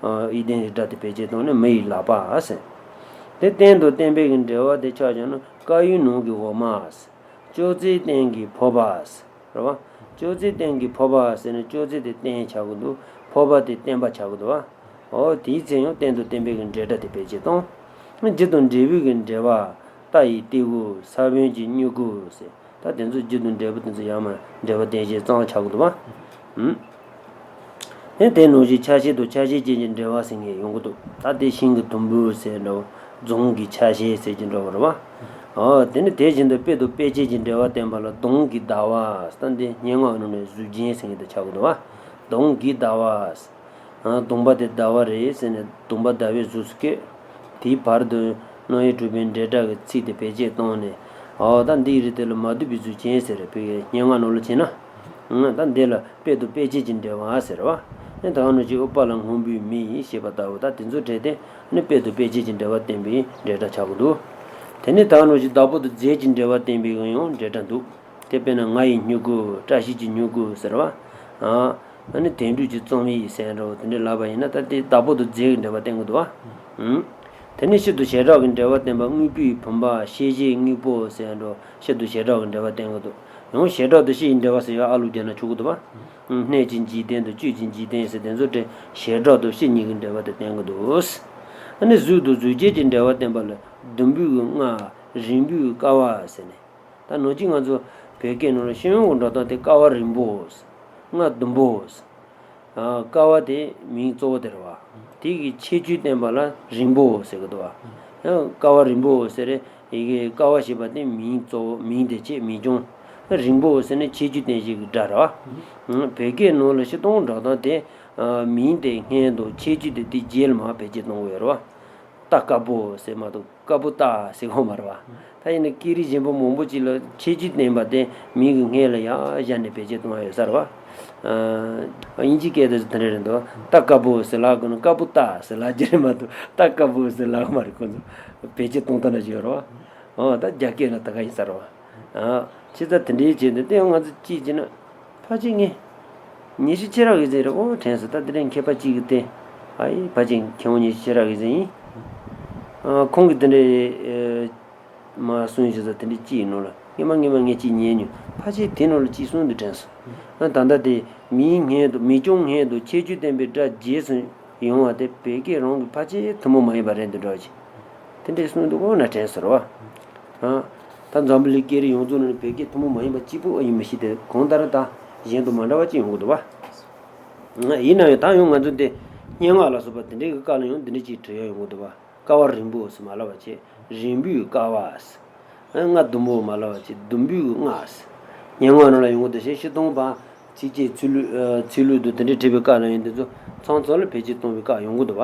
ཨ་ཡིག་ལྡན་ཡིག་སྒྲ་དེ་བེད་སྤྱད་བཏང་ནས་མི་ཡི་ལག་པ་ཟེར། དེ་སྟེང་དང་བརྟེན་པའི་གི་འབྲེལ་བ་དེ་ཆགས་བྱུང་ན་དཀར་ཡོལ་ནང་གི་འོ་མ་ཟེར། ཅོག་ཙེའི་སྟེང་གི་ཕོར་པ་ཟེར། རེད་བ། ཅོག་ཙེའི་སྟེང་གི་ཕོར་པ་ཟེར་ནས་ཅོག་ཙེ་དེ་སྟེང་ཆགས་ཀྱི་འདུག་ཕོར་པ་དེ་བརྟེན་པ་ཆགས་ཀྱི་འདུག་བ། འོ་དེའི་ཚེ་ཡང་སྟེང་དང་བརྟེན་པའི་གི་འབྲེལ་སྒྲ་དེ་བེད་སྤྱད་བཏང་། རྒྱུ་དང་འབྲས་བུའི་གི་འབྲེལ་བ། རྟ་ཡི་སྟེགས་བུ་ས་བོན་གྱི་མྱུ་གུ་ཟེར། ད་དེ་ཚོ་རྒྱུ་དང་འབྲས་བུ་དེ་ཚོ་ཡང་མ་འབྲེལ་བ་གཏན་བཞེས་ཙམ་ཆགས་ཀྱི་འདུག་བ། ཨུམ། ཨེ་དེ་ནང་བཞིན་ཆ་ཤས་དང་ཆ་ཤས་ཅན་གྱི་འབྲེལ་བ་ཟེར་མཁན་ཡོང་གི་འདུག་ད་དེ་ཤིང་གི་དུམ་བུ་ཟེར་འདྲ་བོ། རྫོང་གི་ཆ་ཤས་ཟེར་གྱི་འདྲ་བོ་རེད་བ། ཨོ་དེ་ནི་དེ་བཞིན་དུ་དཔེ་དང་དཔེ་བྱད་ཀྱི་འབྲེལ་བ་བསྟན་པ་ལ་གདོང་གི་ཟླ་བ་ཟེར། ད་འདི་སྙན་ངག་ནང་ནས་གཟུགས་ཅན་ཟེར་མཁན་དེ་ཆགས་ཀྱི་འདུག་བ། གདོང་གི་ཟླ་བ་ཟེར། ཨ་གདོང་པ་དེ་ཟླ་བ་རེད་ཟེར་ནས་གདོང་པ་ཟླ་བའི་གཟུགས་སུ་བཀོད། དེའི་བར་དུ་རྣམ་དབྱེ་གྲུབ་པའི་འབྲེལ་སྒྲ་གི་ཚིག་དེ་བེད་སྤྱད་བཏང་ནས། ཨོ་ད་འདིའི་རིགས་དེ་ལ་མ་བསྡུས་པའི་གཟུགས་ཅན་ཟེར་བའི་སྙན་ངག་ནང་ལ་བྱས་ན། ཨང་ད་འདི་ལ་དཔེ་དང་དཔེ་བྱད་ཀྱི་འབྲེལ་བ་ཟེར་བ། ཨེ་ད་ག་ནང་བཞིན་ཨུཏྤ་ལ་སྔོན་པོའི་མེ་ཞེས་པ་ལྟ་བུ་ད་དེ་ཚོ་བྲལ་ཏེ་ནི་དཔེ་དང་དཔེ་བྱད་ཀྱི་འབྲེལ་བ་བསྟན་པའི་འབྲེལ་སྒྲ་ཆགས་ཀྱི་འདུག་དེ་ནས་ད་ག་ནང་བཞིན་བདག་པོ་དང་རྫས་ཀྱི་འབྲེལ་བ་བསྟན་པའི་ཡང་འབྲེལ་སྒྲ་འདུག་དེ་དཔེར་ན་ང་ཡི་སྨྱུ་གུ་བཀྲ་ཤིས་ཀྱི་སྨྱུ་གུ་ཟེར་བ། ཨ་ནི་དོན་གྲུབ་ཀྱི་རྩོམ་ཡིག་ཟེར་འདྲ་བོ་དེ་འདྲའི་ལབ་པ་ཡིན་ན་ད་དེ་བདག་པོ་དང་རྫས་ཀྱི་འབྲེལ་བ་བསྟན་གྱི་འདུག་བ། ཨང་། དེ་ནས་སྤྱི་དང་བྱེ་བྲག་གི་འབྲེལ་བ་བསྟན་པ་དངོས་པོའི་བུམ་པ་ཤེལ་བཞེས་དངོས་པོ་ཟེར་འགྲོ་སྤྱི་དང་བྱེ་བྲག་གི་འབྲེལ་བ་བསྟན་གྱི་འདུག་ཡང་བྱེ་བྲག་ཏུ་སྤྱི་ཡི་འབྲེལ་བ་ཟེར་ཡ་ཨ་ལུག་རྒྱག་ན་ཆོག་གི་འདུག་བ། གནས་ཀྱི་འཇིག་རྟེན་དང་བཅུད་ཀྱི་འཇིག་རྟེན་ཟེར་དེ་ཚོ་དེ་བྱེ་བྲག་ཏུ་སྤྱི་གཉིས་ཀྱི་འབྲེལ་བ་དེ་བསྟན་གྱི་འདུག་ཨ་ནི་གཟུགས་དང་གཟུགས་ཅན་གྱི་འབྲེལ་བ་བསྟན་པ་ལ་ཟླུམ་པོའི་རྔ་རིང་པོའི་ཀ་བ་ཟེར་ནས། ད་ནང་བཞིན་ང་ཚོ་བོད་སྐད་ནང་ལ་ཤེས་ཡོན་གྱི་འགྲོ་སྟངས་དེ་ཀ་བ་རིང་པོ་ཟེར། རྔ་ཟླུམ་པོ་ཟེར། ཀ་བ་དེ་མིང་གཙོ་བོ་དེ་རེད་བ། དེ་གི་ཁྱད་ཆོས་བསྟན་པ་ལ་རིང་པོ་ཟེར་གི་འདུག་བ། ཡང་ཀ་བ་རིང་པོ་ཟེར་རེད། ཡི་གེ་ཀ་བ་ཞེས་པ་དེ་མིང་གཙོ་བོ་མིང་དེ་ཆེ་མིང་ཆུང་། རིང་པོ་ཟེར་ནི་ཁྱད་ཆོས་བསྟན་བྱེད་ཀྱི་སྒྲ་རེད་བ། བོད་སྐད་ནང་ལ་སྤྱིར་བཏང་འགྲོ་སྟངས་དེ་མིང་དེ་སྔོན་དུ་ཁྱད་ཆོས་དེ་དེ་རྗེས་ལ་མར་བེད་སྤྱོད་གཏོང་གི་ཡོད་རེད་བ། རྟ་དཀར་པོ་ཟེར་མ་གཏོགས་དཀར་པོ་རྟ་ཟེར་གོ་མ་རེད་བ། ད་ཡིན་ན་སྐད་རིགས་གཞན་པ་མང་པོ་ཅིག་ལ་ཁྱད་ཆོས་བསྟན་པ་དེ་མིང་གི་སྔོན་ལ་ཡར་བཞག་ནས་བེད་སྤྱོད་གཏོང་བ་ཡོད་ས་རེད་བ། ཨ་དབྱིན་ཇིའི་སྐད་དུ་དེ་འདྲ་རེད་འདུག་རྟ་དཀར་པོ་ཟེར་ལབ་དགོས་ན་དཀར་པོ་རྟ་ཟེར་ལབ་རྒྱུ་རེད་མ་གཏོགས་རྟ་དཀར་པོ་ཟེར་ལབ་གི་མ་རེད། ཁོ་ཚོ་བེད་སྤྱོད་གཏོང་སྟངས་འདྲ་ཅིག་ཡོད་རེད་བ། ཨོ་ད་རྒྱ་སྐད་ལ་ད་ག་ཡིན་ས་རེད་བ། ཨ་ཅི་ཙམ་དེ་འདྲའི་བྱས་འདུག་དེ་ཡང་ང་ཚོ་ཅིག་བྱས་ན། ཕལ་ཆེར་ངས་ཉི་ཤུ་ཆེ་རག་གི་ཟེར་རེད། ཨོ་དྲན་སོང་། ད་དེ་རིང་མཁས་པ་གཅིག་གིས་བལྟས། ཨ་ཡེ་ཕལ་ཆེར་མཁས་དབང་ཉི་ཤུ་ཆེ་རག་གི་ཟེར་ཡིན། ཨ་ཁོང་གིས་དེ་འདྲའི་ཨེ་མ་གསུངས་བཞག་ས་དེ་འདྲའི་གཅིག་ཡིན་ནོ་ལ། སྔོན་མ་སྔོན་མ་ངས་གཅིག་ཉན་མྱོང་། ཕལ་ཆེར་དེ་ནང་ལ་གཅིག་གསུངས་འདུག་དྲན་སོང་། ཨ་ད་ལྟ་དེ་མིང་སྔོན་དུ་མིང་ཆུང་སྔོན་དུ་ཁྱད་ཆོས་བསྟན་པའི་སྒྲ་རྗེས་སུ་ཡོང་བ་དེ་བོད་སྐད་རང་གི་ཕལ་ཆེར་ཐུན་མོང་མ་ཡིན་པ་རེད་འདུག་འདྲ་བ་ཅིག་དེ་འདྲའི་གསུངས་འདུག་ཨོ་ན་དྲན་སོང་ར་བ། ཨ། ད་འཛམ་བུ་གླིང་སྐད་རིགས་ཡོངས་རྫོགས་ནང་ནས་བོད་སྐད་ཐུན་མོང་མ་ཡིན་པ་གཅིག་པུ་ཨེ་ཡིན་མི་ཤེས་ཏེ་གང་ལྟར་ད་གཞན་དང་མ་འདྲ་བ་གཅིག་ཡོང་གི་འདུག་བ། ཡིན་ན་ཡང་ད་ཡང་ང་ཚོ་འདི་སྙན་ངག་ལ་སོགས་པ་དེ་འདྲའི་གི་སྐབས་ལ་ཡང་འདི་འདྲ་གཅིག་བྲི་ཡ་ཡོང་གི་འདུག་བ། ཀ་བ་རིང་པོ་ཟེར་མ་ལབ་པ་བྱས། རིང་པོའི་ཀ་བ་ཟེར། རྔ་ཟླུམ་པོ་མ་ལབ་པ་བྱས། ཟླུམ་པོའི་རྔ་ཟེར། སྙན་ངག་ནང་ལ་ཡོང་གི་འདུག་ཞེས་ཤེས་སྟོང་པ། ཚིགས་བཅད་ཚིག་ལྷུག་ཨ་ཚིག་ལྷུག་ཏུ་དེ་འདྲའི་བྲིས་པའི་སྐབས་ལ་ཡང་འདི་ཚོ་ཚང་ཚང་ལ་བེད་སྤྱོད་གཏོང་བའི་སྐབས་ཡོང་གི་འདུག་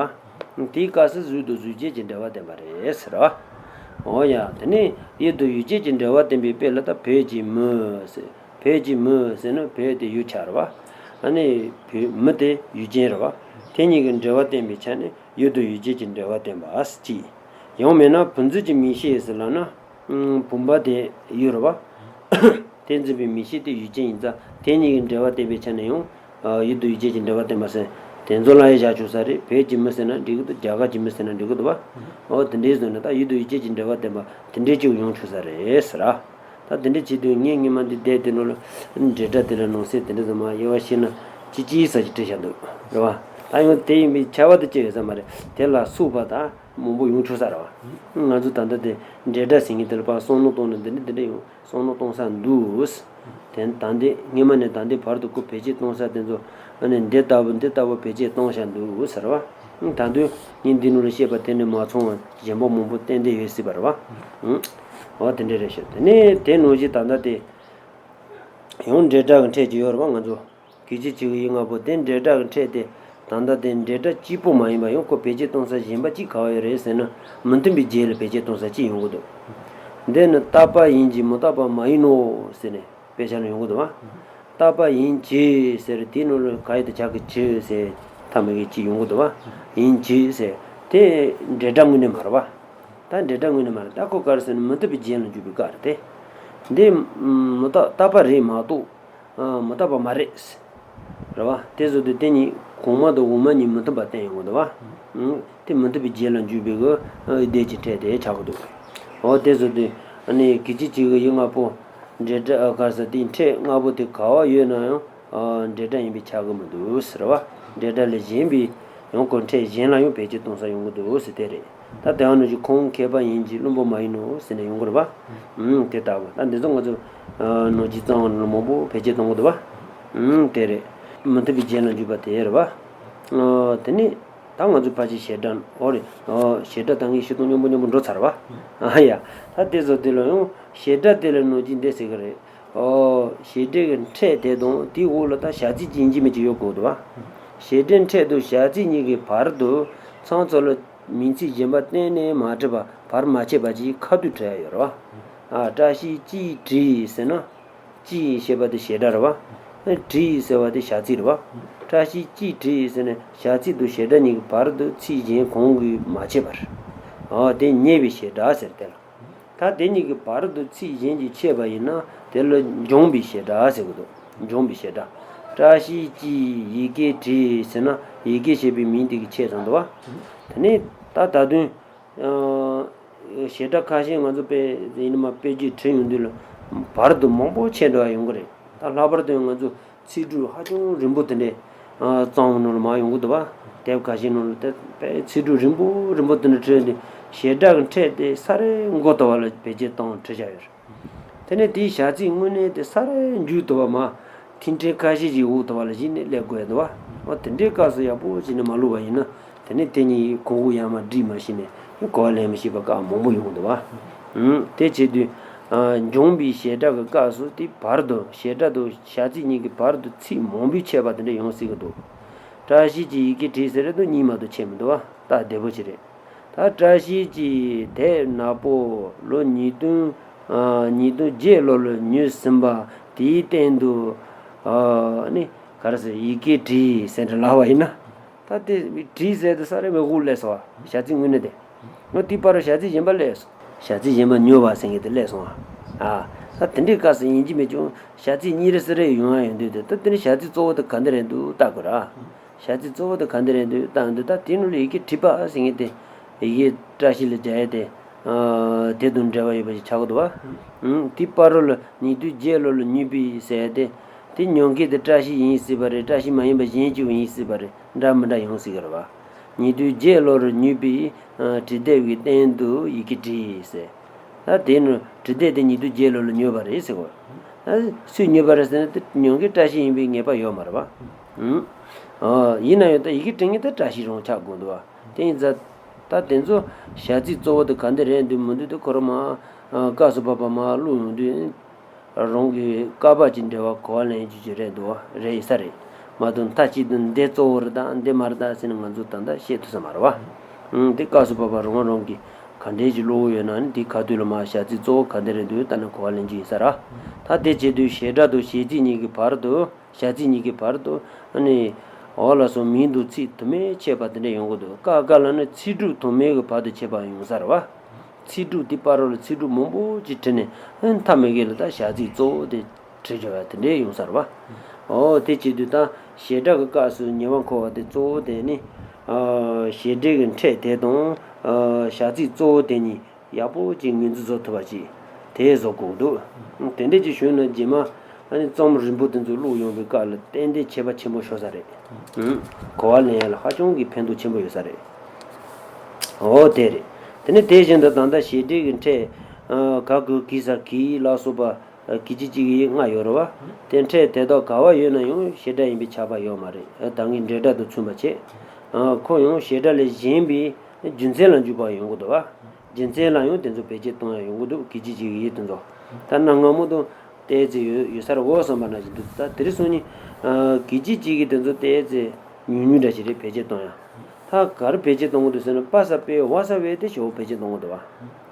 བ། དེའི་སྐབས་སུ་གཟུགས་དང་གཟུགས་ཅན་གྱི་འབྲེལ་བ་བསྟན་པ་རེད་ཟེར་བ། འོ་ཡ་དེ་ནས་ཡུལ་དང་ཡུལ་ཅན་གྱི་འབྲེལ་བ་བསྟན་པའི་དཔེ་ལ་ད་བོད་ཀྱི་མི་ཟེར། བོད་ཀྱི་མི་ཟེར་ན་བོད་དེ་ཡུལ་ཆགས་རེད་བ། ཨ་ནི་བོད་མི་དེ་ཡུལ་ཅན་རེད་བ། དེ་གཉིས་ཀྱི་འབྲེལ་བ་བསྟན་པའི་ཆ་ནས་ཡུལ་དང་ཡུལ་ཅན་གྱི་འབྲེལ་བ་བསྟན་པ་ཟེར་གཅིག་ཡང་མིན་ན་བུམ་འཛིན་གྱི་མིག་ཤེས་ཟེར་ལབ་ན། བུམ་པ་དེ་ཡུལ་རེད་བ། དེ་འཛིན་པའི་མིག་ཤེས་དེ་ཡུལ་ཅན་ཡིན་ཙང་དེ་གཉིས་ཀྱི་འབྲེལ་བ་བསྟན་པའི་ཆ་ནས་ཡང་། ཡུལ་དང་ཡུལ་ཅན་གྱི་འབྲེལ་བ་བསྟན་པ་ཟེར། དེ་ཚོ་ལ་ཡང་བཞག་ཆོག་ས་རེད། བོད་ཀྱི་མི་ཟེར་ན་འགྲིག་གི་འདུག་རྒྱ་གར་གྱི་མི་ཟེར་ན་འགྲིག་གི་འདུག་བ། འོ་དེ་འདྲའི་བཟོས་ན་ད་ཡུལ་དང་ཡུལ་ཅན་གྱི་འབྲེལ་བ་བསྟན་པ་དེ་འདྲའི་ཅིག་ཡོང་ཆོག་ས་རེད་ཟེར་ར། ད་དེ་འདྲ་བྱེད་དུས་ངས་སྔོན་མ་འདི་བསྡད་དེ་ནོར་ལ་འབྲེལ་སྒྲ་དེ་ལ་ནང་གསེས་དེ་འདྲ་ཙམ་མ་དབྱེ་བ་ཕྱེ་ན་ཅི་ཅིའི་ས་ཅིག་བྲིས་བཞག་འདུག་རེད་བ། ད་ཡང་དེ་ཡིན་པའི་ཁྱད་པར་དུ་སྐྱེ་ཡོད་ས་མ་རེད། དེ་ལ་སོགས་པ་དང་མང་པོ་ཡོང་ཆོག་ས་རེད་བ། ང་ཚོ་ད་ལྟ་དེ་འབྲེལ་སྒྲ་ཟེར་མཁན་དེ་ལ་ཕར་བསམ་བློ་གཏོང་ན་འདི་འདྲ་འདི་འདྲ་ཡོང་བསམ་བློ་གཏོང་ས་འདུག་དེ་ད་འདི་སྔོན་མ་ནས་ད་འདི་བར་དུ་ཁོ་བེད་སྤྱོད་གཏོང་ས་དེ་ཚོ་ཨ་ནི་འདི་ལྟ་བུ་འདི་ལྟ་བུ་བེད་སྤྱོད་གཏོང་བཞག་འདུག་ཟེར་བ། ད་དུང་ངས་འདི་ནང་ལ་བཤད་པ་དེ་ནས་མ་ཚང་བ་གཞན་པ་མང་པོ་བསྟན་བསྡད་ཡོད་སྲིད་པ་རེད་བ། འོ་དེ་འདྲ་རེད་ཤག་དེ་ནས་དེ་ནང་བཞིན་ད་ལྟ་དེ་ཡང་འབྲེལ་སྒྲ་གི་ཕྲད་ཅིག་ཡོད་རེད་བ། ང་ཚོ་གི་ཅི་ཅིག་ཡིག་ལྔ་པོ་དེ་འབྲེལ་སྒྲ་གི་ཕྲད་དེ་ད་ལྟ་དེ་འབྲེལ་སྒྲ་གཅིག་པོ་མ་ཡིན་པ་ཡང་ཁོ་བེད་སྤྱོད་གཏོང་ས་གཞན་པ་གཅིག་ག་བ་ཡོད་རེད་ཟེར་ན་མི་མཐུན་པའི་རྗེས་ལ་བེད་སྤྱོད་གཏོང་ས་གཅིག་ཡོང་གི་འདུག་འདི་ནི་རྟག་པ་ཡིན་གྱི་མི་རྟག་པ་མ་ཡིན་ནོ་ཟེར་ནས། དཔེ་ཆ་ནས་ཡོང་གི་འདུག་བ། རྟག་པ་ཡིན་གྱི་ཟེར་དེའི་ནང་ལ་ག་ཡོད་དེ་བྱ་གི་གྱི་ཟེར་ཐ་མ་གི་གྱི་ཡོང་གི་འདུག་བ། ཡིན་གྱི་ཟེར་དེ་འབྲེལ་སྒྲ་དངོས་གནས་མ་རེད་བ། ད་འབྲེལ་སྒྲ་དངོས་གནས་མ་རེད། ད་ཁོ་ག་རེ་ཟེར་ན་མི་རྟག་པའི་རྒྱན་ལ་འཇུག་པའི་སྐབས་རེད་དེ། འདི་མི་རྟག་རྟག་པ་རེད་མ་གཏོགས། ཨ། མི་རྟག་པ་མ་རེད། རེད་བ། དེ་བཟོ་དུས་དེ་གཉིས་གོང་མ་དང་འོག་མ་གཉིས་མི་མཐུན་པ་བསྟན་ཡོང་གི་འདུག་བ། ཨང་། དེ་མི་མཐུན་པའི་རྒྱན་ལ་འཇུག་པའི་གི་ཨ་སྡེ་གཅིག་ཕྲད་དེ་ཆགས་ཀྱི་འདུག་འོ་དེ་བཟོ་དུས་ཨ་ནི་གི་ཅི་གཅིག་གི་ཡིག་ལྔ་པོ་འབྲེལ་སྒྲ་ཨ་ག་རེ་ཟེར་དེའི་ཕྲད་ལྔ་པོ་དེ་ག་བ་ཡོད་ན་ཡང་ཨ་འབྲེལ་སྒྲ་ཡིན་པས་ཁྱབ་ཀྱི་མི་འདུག་ཟེར་བ། འབྲེལ་སྒྲ་ལས་གཞན་པའི་ཡང་ཁོ་ཕྲད་གཞན་ལ་ཡང་བེད་སྤྱོད་གཏོང་ས་ཡོང་གི་འདུག་ཟེར་དེ་རེད། ད་དེ་ཡང་ནང་བཞིན་ཁོང་མཁས་པ་ཡིན་གྱི་བླུན་པོ་མ་ཡིན་ནོ་ཟེར་ནས་ཡོང་གི་རེད་པ། ཨུམ། དེ་ལྟ་བུ་ད་འདི་ཚོ་ང་ཚོ་ནོར་གྱིས་གཙང་བ་ནང་ལ་མང་པོ་བེད་སྤྱོད་གཏོང་གི་འདུག་པ། ཨུམ། དེ་རེད། མི་མཐུན་པའི་རྒྱན་ལ་འཇུག་པ་དེ་རེད་པ། ཨ། དེ་ནས་ད་ང་ཚོ་ཕལ་ཆེར་བྱེད་སྒྲ་འོ་རེད། ཨ། བྱེད་སྒྲ་ད་ངས་ཤི་སྟོང་སྙོམས་པོ་སྙོམས་པོ་འགྲོ་ཚར་བ། ཨ་ཡ། ད་དེ་ཚོ་དེ་ལ་ཡང་བྱེད་སྒྲ་དེ་ལ་ནོར་གྱིས་འདི་ཟེར་གི་རེད། ཨོ། བྱེད་སྒྲའི་ཕྲད་དེ་དང་དེའི་འོག་ལ་ད་བྱ་ཚིག་ཅིག་ཡིན་གཅིག་མིན་གཅིག་ཡོད་དགོས་འདུག་བ། བྱེད་སྒྲའི་ཕྲད་དང་བྱ་ཚིག་གཉིས་ཀྱི་བར་དུ་མཚམས་ཚོ་ལ་མིང་ཚིག་གཞན་པ་གཏན་ནས་མ་འབྲི་བར་བར་མ་ཆད་པ་ཅིག་ཁ་ཐུག་འབྲི་ཡ་ཡོད་རེད་བ། ཨ། བཀྲ་ཤིས་ཅིག་བྲིས་ཟེར་ན། ཅིག་ཞེས་པ་དེ་བྱེད་སྒྲ་རེད་བ། བྲིས་ཟེར་བ་དེ་བྱ་ཚིག་རེད་བ། བཀྲ་ཤིས་ཅིག་བྲིས་ཟེར་ནས་བྱ་ཚིག་དང་བྱེད་སྒྲ་གཉིས་ཀྱི་བར་དུ་ཚིག་གཞན་གང་གིས་མ་ཆད་པར། ཨ། དེ་ཉེ་བའི་བྱེད་སྒྲ་ཟེར་དེ་ལ། ད་དེ་གཉིས་ཀྱི་བར་དུ་ཚིག་གཞན་གྱིས་ཆད་པ་ཡིན་ན་དེ་ལ་འབྱུང་བའི་བྱེད་སྒྲ་ཟེར་གྱི་འདུག་འབྱུང་བའི་བྱེད་སྒྲ། བཀྲ་ཤིས་ཀྱི་ཡི་གེ་བྲིས་ཟེར་ན་ཡི་གེ་ཞེས་པའི་མིང་དེ་གིས་ཆད་ཚར་འདུག་བ། དེ་ནས་ད་ད་དུང་། ཨ། བྱེད་སྒྲ་ཁ་ཤས་ང་ཚོ་དཔེ་ཡིན་ན་མ་དཔེ་བརྗོད་བྲིས་ཡོང་དུས་ལ་བར་དུ་མང་པོ་ཆད་འགྲོ་བ་ཡོང་གི་རེད། ད་ལྷག་པར་དུ་ང་ཚོ་ཚིག་གྲུབ་ཧ་ཅང་རིང་པོ་དེ་འདྲས་གཙང་བོ་ནང་ལ་མར་ཡོང་གི་འདུག་བ། དེབ་ཁ་ཤས་ནང་ལ་དེ་དཔེ་ཚིག་གྲུབ་རིང་པོ་རིང་པོ་དེ་འདྲ་བྲིས་ཏེ་བྱེད་སྒྲ་གི་ཕྲད་དེ་ས་རའི་མགོ་ལྟ་བུ་ལ་བེད་སྤྱོད་བཏང་བྲིས་བཞག་ཡོད་རེད། དེ་ནས་དེའི་བྱ་ཚིག་དངོས་གནས་དེ་ས་རའི་མཇུག་ལྟ་བུ་མར་མཐིལ་ཕྲན་ཁ་ཤས་ཤིག་འོག་ལྟ་བུ་ལ་གཞི་ནས་སླེབས་དགོས་འདུག་བ། འོ་དེ་འདྲའི་སྐབས་སུ་ཡག་པོ་བྱས་ནས་མ་བླུགས་པ་ཡིན་ན། དེ་ནས་དེ་གཉིས་གོང་འོག་ཡར་མར་བསྒྲིགས་མ་ཤེས་ནས་གོ་བ་ལེན་མི་ཤེས་པ་སྐབས་མང་པོ་ཡོང་གི་འདུག་བ། ཨུམ། དེ་བྱེད་དུས། ཨ། འབྱུང་བའི་བྱེད་སྒྲ་གི་སྐབས་སུ་དེའི་བར་དུ་བྱེད་སྒྲ་དང་བྱ་ཚིག་གཉིས་ཀྱི་བར་དུ་ཚིག་མང་པོས་ཆད་པ་དེ་འདྲ་ཡོང་སྲིད་ཀྱི་འདུག་བཀྲ་ཤིས་ཀྱི་ཡི་གེ་བྲིས་ཟེར་རེད་དུས་གཉིས་མ་གཏོགས་ཆད་མི་འདུག་བ། ད་བདེ་པོ་ཅིག་རེད། ད་བཀྲ་ཤིས་ཀྱི་དེབ་ནག་པོ་ལོ་ཉིས་སྟོང་། ཨ། ཉིས་སྟོང་བརྒྱད་ལོ་ལ་ཉོས་ཟིན་པ་དེའི་སྟེང་དུ། ཨ་ནི་ག་རེ་ཟེར་ཡི་གེ་བྲིས་ཟེར་འདྲ་ལབ་པ་ཡིན་ན། ད་དེ་བྲིས་ཟེར་དུས་ས་རའི་མགོ་སླེབས་སོང་བ། བྱ་ཚིག་དངོས་གནས་དེ། འོ་དེའི་བར་དུ་བྱ་ཚིག་གཞན་པ་སླེབས་སོང་། བྱ་ཚིག་གཞན་པ་ཉོས་པ་ཟེར་མཁན་དེ་སླེབས་སོང་བ། ཨ། ད་དེ་འདྲའི་སྐབས་སུ་ཡིན་གཅིག་མིན་གཅིག་བྱ་ཚིག་གཉིས་རེ་ཟེར་རེ་ཡོང་ཡ་ཡོང་དུས་དེ་ད་དེ་ནི་བྱ་ཚིག་གཙོ་བོ་དེ་ག་འདྲ་རེད་འདུག་བལྟ་དགོས་ར། བྱ་ཚིག་གཙོ་བོ་དེ་ག་འདྲ་རེད་འདུག་བལྟ་ཡོང་དུས་ད་དེ་ནང་ལ་ཡི་གེ་བྲིས་པ་ཟེར་མཁན་དེ། ཡི་གེ་བཀྲ་ཤིས་ལ་སྦྱར་ཡས་དེ། ཨ། དེ་དང་འབྲེལ་བ་ཡོད་པ་ཞིག་ཆགས་ཀྱི་འདུག་བ། ཨང་། དེའི་བར་རོ་ལ་ཉིས་སྟོང་བརྒྱད་ལོ་ལ་ཉོས་པའི་ཟེར་ཏེ། དེ་ཉོ་མཁན་དེ་བཀྲ་ཤིས་ཡིན་སྲིད་པ་རེད། བཀྲ་ཤིས་མ་ཡིན་པ་གཞན་གཅིག་ཡིན་སྲིད་པ་རེད། འདྲ་མི་འདྲ་ཡོང་སྲིད་ཀྱི་རེད་བ། ཉིས་སྟོང་བརྒྱད་ལོ་ལ་ཉོས་པའི། ཨ། བྲིས་དེབ་ཀྱི་སྟེང་དུ་ཡི་གེ་བྲིས་ཟེར། ད་དེ་ནི་བྲིས་དེབ་དེ་ཉིས་སྟོང་བརྒྱད་ལོ་ལ་ཉོས་པ་རེད་ཟེར་གོ། ད་སུས་ཉོས་པ་རེད་ཟེར་ན་དེ་ཉོ་མཁན་བཀྲ་ཤིས་ཡིན་པའི་ངེས་པ་ཡོད་མ་རེད་བ། ཨང་། ཨ། ཡིན་ན་ཡང་ད་ཡི་གེ་བྲིས་མཁན་དེ་བཀྲ་ཤིས་རང་ཆགས་དགོས་འདུག་བ། དེ་ཡིན་ཙང་། ད་དེ་ཚོ་བྱ་ཚིག་གཙོ་བོ་དེ་ག་འདྲ་རེད་འདུག་མི་འདུག་དེ་ཁོ་རང་མར། ཨ། སྐབས་སུ་བབ་པ་མར་བླུགས་ཡོང་དུས། རང་གི་སྐལ་པ་ཅིག་འབྲེལ་བ་གོ་བ་ལེན་རྒྱུ་ཅིག་རེད་འདུག་བ། རེད་ཡིན་ས་རེད། མ་གཏོགས་མཐའ་གཅིག་ཏུ་འདི་གཙོ་བོ་རེད་ད་འདི་མ་རེད་ད་ཟེར་ནས་ང་ཚོ་ད་ལྟ་བཤད་ཐུབ་ས་མ་རེད་བ། ཨང་། དེ་སྐབས་སུ་བབ་པ་རང་རང་གིས་ག་འདྲའི་ཅིག་བློ་ཡོད་ན་ནི་དེའི་ཁ་ཐུག་ལ་མར་བྱ་ཚིག་གཙོ་བོ་ག་འདྲ་རེད་འདུག་ལྟ་ནས་གོ་བ་ལེན་རྒྱུ་ཡིན་ས་རེད། ད་དེ་བྱེད་དུས་བྱེད་སྒྲ་དང་བྱེད་ཚིག་གཉིས་ཀྱི་བར་དུ། བྱ་ཚིག་གཉིས་ཀྱི་བར་དུ། ཨ་ནི། འོ་ལགས་སོ། མིང་དང་ཚིག་དུ་མས་ཆད་པ་དེ་འདྲ་ཡོང་གི་འདུག་ཀ་ཀ་ལ་ནི་ཚིག་གྲུབ་དུ་མའི་གི་བར་དུ་ཆད་པ་ཡོང་ས་རེད་བ། ཚིག་གྲུབ་དེ་བར་རོ་ལ་ཚིག་གྲུབ་མང་པོ་ཅིག་བྲིས་ནས་ཨ་ནི་མཐའ་མའི་གི་ལ་ད་བྱ་ཚིག་གཙོ་བོ་དེ་བྲིས་བྱ་བ་དེ་འདྲ་ཡོང་ས་རེད་བ། འོ་དེ་བྱེད་དུས་ད་བྱེད་སྒྲ་གི་སྐབས་སུ་ཉེ་བར་མཁོ་བ་དེ་གཙོ་བོ་དེ་ནི། ཨ། བྱེད་སྒྲའི་གི་ཕྲད་དེ་དང་། ཨ། བྱ་ཚིག་གཙོ་བོ་དེ་གཉིས། ཡག་པོ་ཅིག་ངོས་འཛིན་བཟོ་ཐུབ་པ་ཅིག་དེ་བཟོ་དགོས་འདུག་དེ་འདྲས་ཅིག་བྱུང་ན་རྗེས་མ་ཨ་ནི་རྩོམ་རིང་པོ་དེ་ཚོ་ཀློག་ཡོང་བའི་སྐབས་ལ་ཏན་ཏན་ཁྱད་པར་ཆེན་པོ་ཤོར་ས་རེད། གོ་བ་ལེན་ཡ་ལ་ཧ་ཅང་གི་ཕན་ཐོགས་ཆེན་པོ་ཡོད་ས་རེད། འོ་དེ་རེད། དེ་ནས་དེ་བཞིན་དུ་ད་ལྟ་བྱེད་འབྲེལ་གྱི་ཕྲད། ཨ། ག་གུ་གི་ས་གི་ལ་སོགས་པ། ཨ། གི་ཅི་གཅིག་གི་ཡིག་ལྔ་ཡོད་རེད་བ། དེ་ཕྲད་དེ་དག་ག་བ་ཡོད་ན་ཡང་བྱེད་སྒྲ་ཡིན་པས་ཁྱབ་པ་ཡོད་མ་རེད། ཨ། ད་ངས་འབྲེལ་སྒྲ་དང་མཚུངས་པ་བྱེད། ཨ། ཁོ་ཡང་བྱེད་སྒྲ་ལས་གཞན་པའི་རྒྱུ་མཚན་ལ་འཇུག་པ་ཡོང་གི་འདུག་བ། རྒྱུ་མཚན་ལ་ཡང་དེ་ཚོ་བེད་སྤྱོད་གཏོང་ཡ་ཡོང་གི་འདུག་གི་ཅི་གཅིག་གི་ཡིག་དེ་ཚོ། ད་གནའ་སྔ་མོ་དང་ཏོག་ཙམ་ཡོད་ཡོད་ས་རེད་འོ་བསམ་པ་ནང་བཞིན་འདུག་ད་དེ་རིང་སང་ཉིན། ཨ། གི་ཅི་གཅིག་གི་དེ་ཚོ་ཏོག་ཙམ་ཉུང་ཉུང་འདྲ་ཞིག་རེད་བེད་སྤྱོད་གཏོང་ཡ། ད་ག་རེ་བེད་སྤྱོད་གཏོང་གི་འདུག་ཟེར་ན་པ་ས་པེ་ཝ་ས་ཝེ་དེ་ཞེ་པོ་བེད་སྤྱོད་གཏོང་གི་འདུག་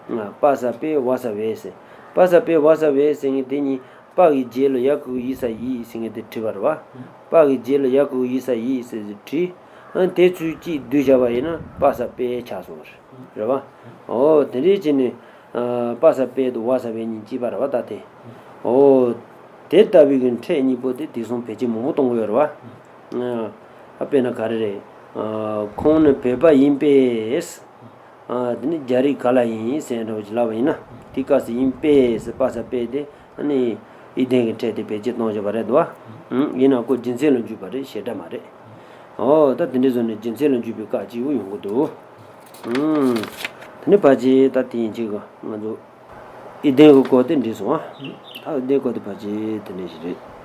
བ། ཨ། པ་ས་པེ་ཝ་ས་ཝེ་ཟེར། པ་ས་པེ་ཝ་ས་ཝེ་ཟེར་མཁན་དེ་གཉིས་པ་གི་རྗེས་ལ་ཡ་གི་གུ་ཡི་ས་ཡིས་ཟེར་མཁན་དེ་བྲིས་པ་རེད་བ། པ་གི་རྗེས་ལ་ཡ་གི་གུ་ཡི་ས་ཡིས་ཟེར་བྲིས། ཨ་དེ་ཚུལ་གཅིག་བསྡུས་བཞག་པ་ཡིན་ན་པ་ས་པའི་ཆགས་སོང་བ་རེད། རེད་བ། འོ་དེ་འདྲའི་བྱས་ནས་ཨ་པ་ས་པའི་དང་བ་ས་པའི་གཉིས་གཅིག་པ་རེད་བ་ད་དེ། འོ་དེ་ལྟ་བུའི་གི་ཕྲད་གཉིས་པོ་དེ་དེང་སང་བེད་སྤྱོད་མང་པོ་གཏོང་གི་ཡོད་རེད་བ། ཨ་དཔེར་ན་ག་རེ་རེད། ཨ་ཁོང་ནི་བོད་པ་ཡིན་པས། ཨ་དེ་ནི་རྒྱ་རིགས་ག་ལ་ཡིན་ཟེར་འདྲ་བོ་ཅིག་ལབ་པ་ཡིན་ན། དེ་སྐབས་སུ་ཡིན་པས་ཟེར་པ་ས་པས་དེ་ཨ་ནི་ཨི་ལྡན་གྱི་ཕྲད་དེ་བེད་སྤྱོད་གཏོང་བཞིན་པ་རེད་འདུག་བ། ཡིན་ནའང་ཁོ་རྒྱུ་མཚན་ལ་འཇུག་པ་རེད། བྱེད་སྒྲ་མ་རེད། འོ་ད་དེ་འདྲའི་བཟོ་ནས་རྒྱུ་མཚན་ལ་འཇུག་པའི་སྐབས་གཅིག་པུ་ཡོང་གི་འདུག་དེ་ནི་ཕལ་ཆེར་ད་དེ་ཡིན་གཅིག་གི་ང་ཚོ་ཨི་ལྡན་གྱི་སྐོར་དེ་འགྲིག་སོང་ཨ། ད་ཨི་ལྡན་སྐོར་དེ་ཕལ་ཆེར་དེ་འདྲ་ཞིག་རེད།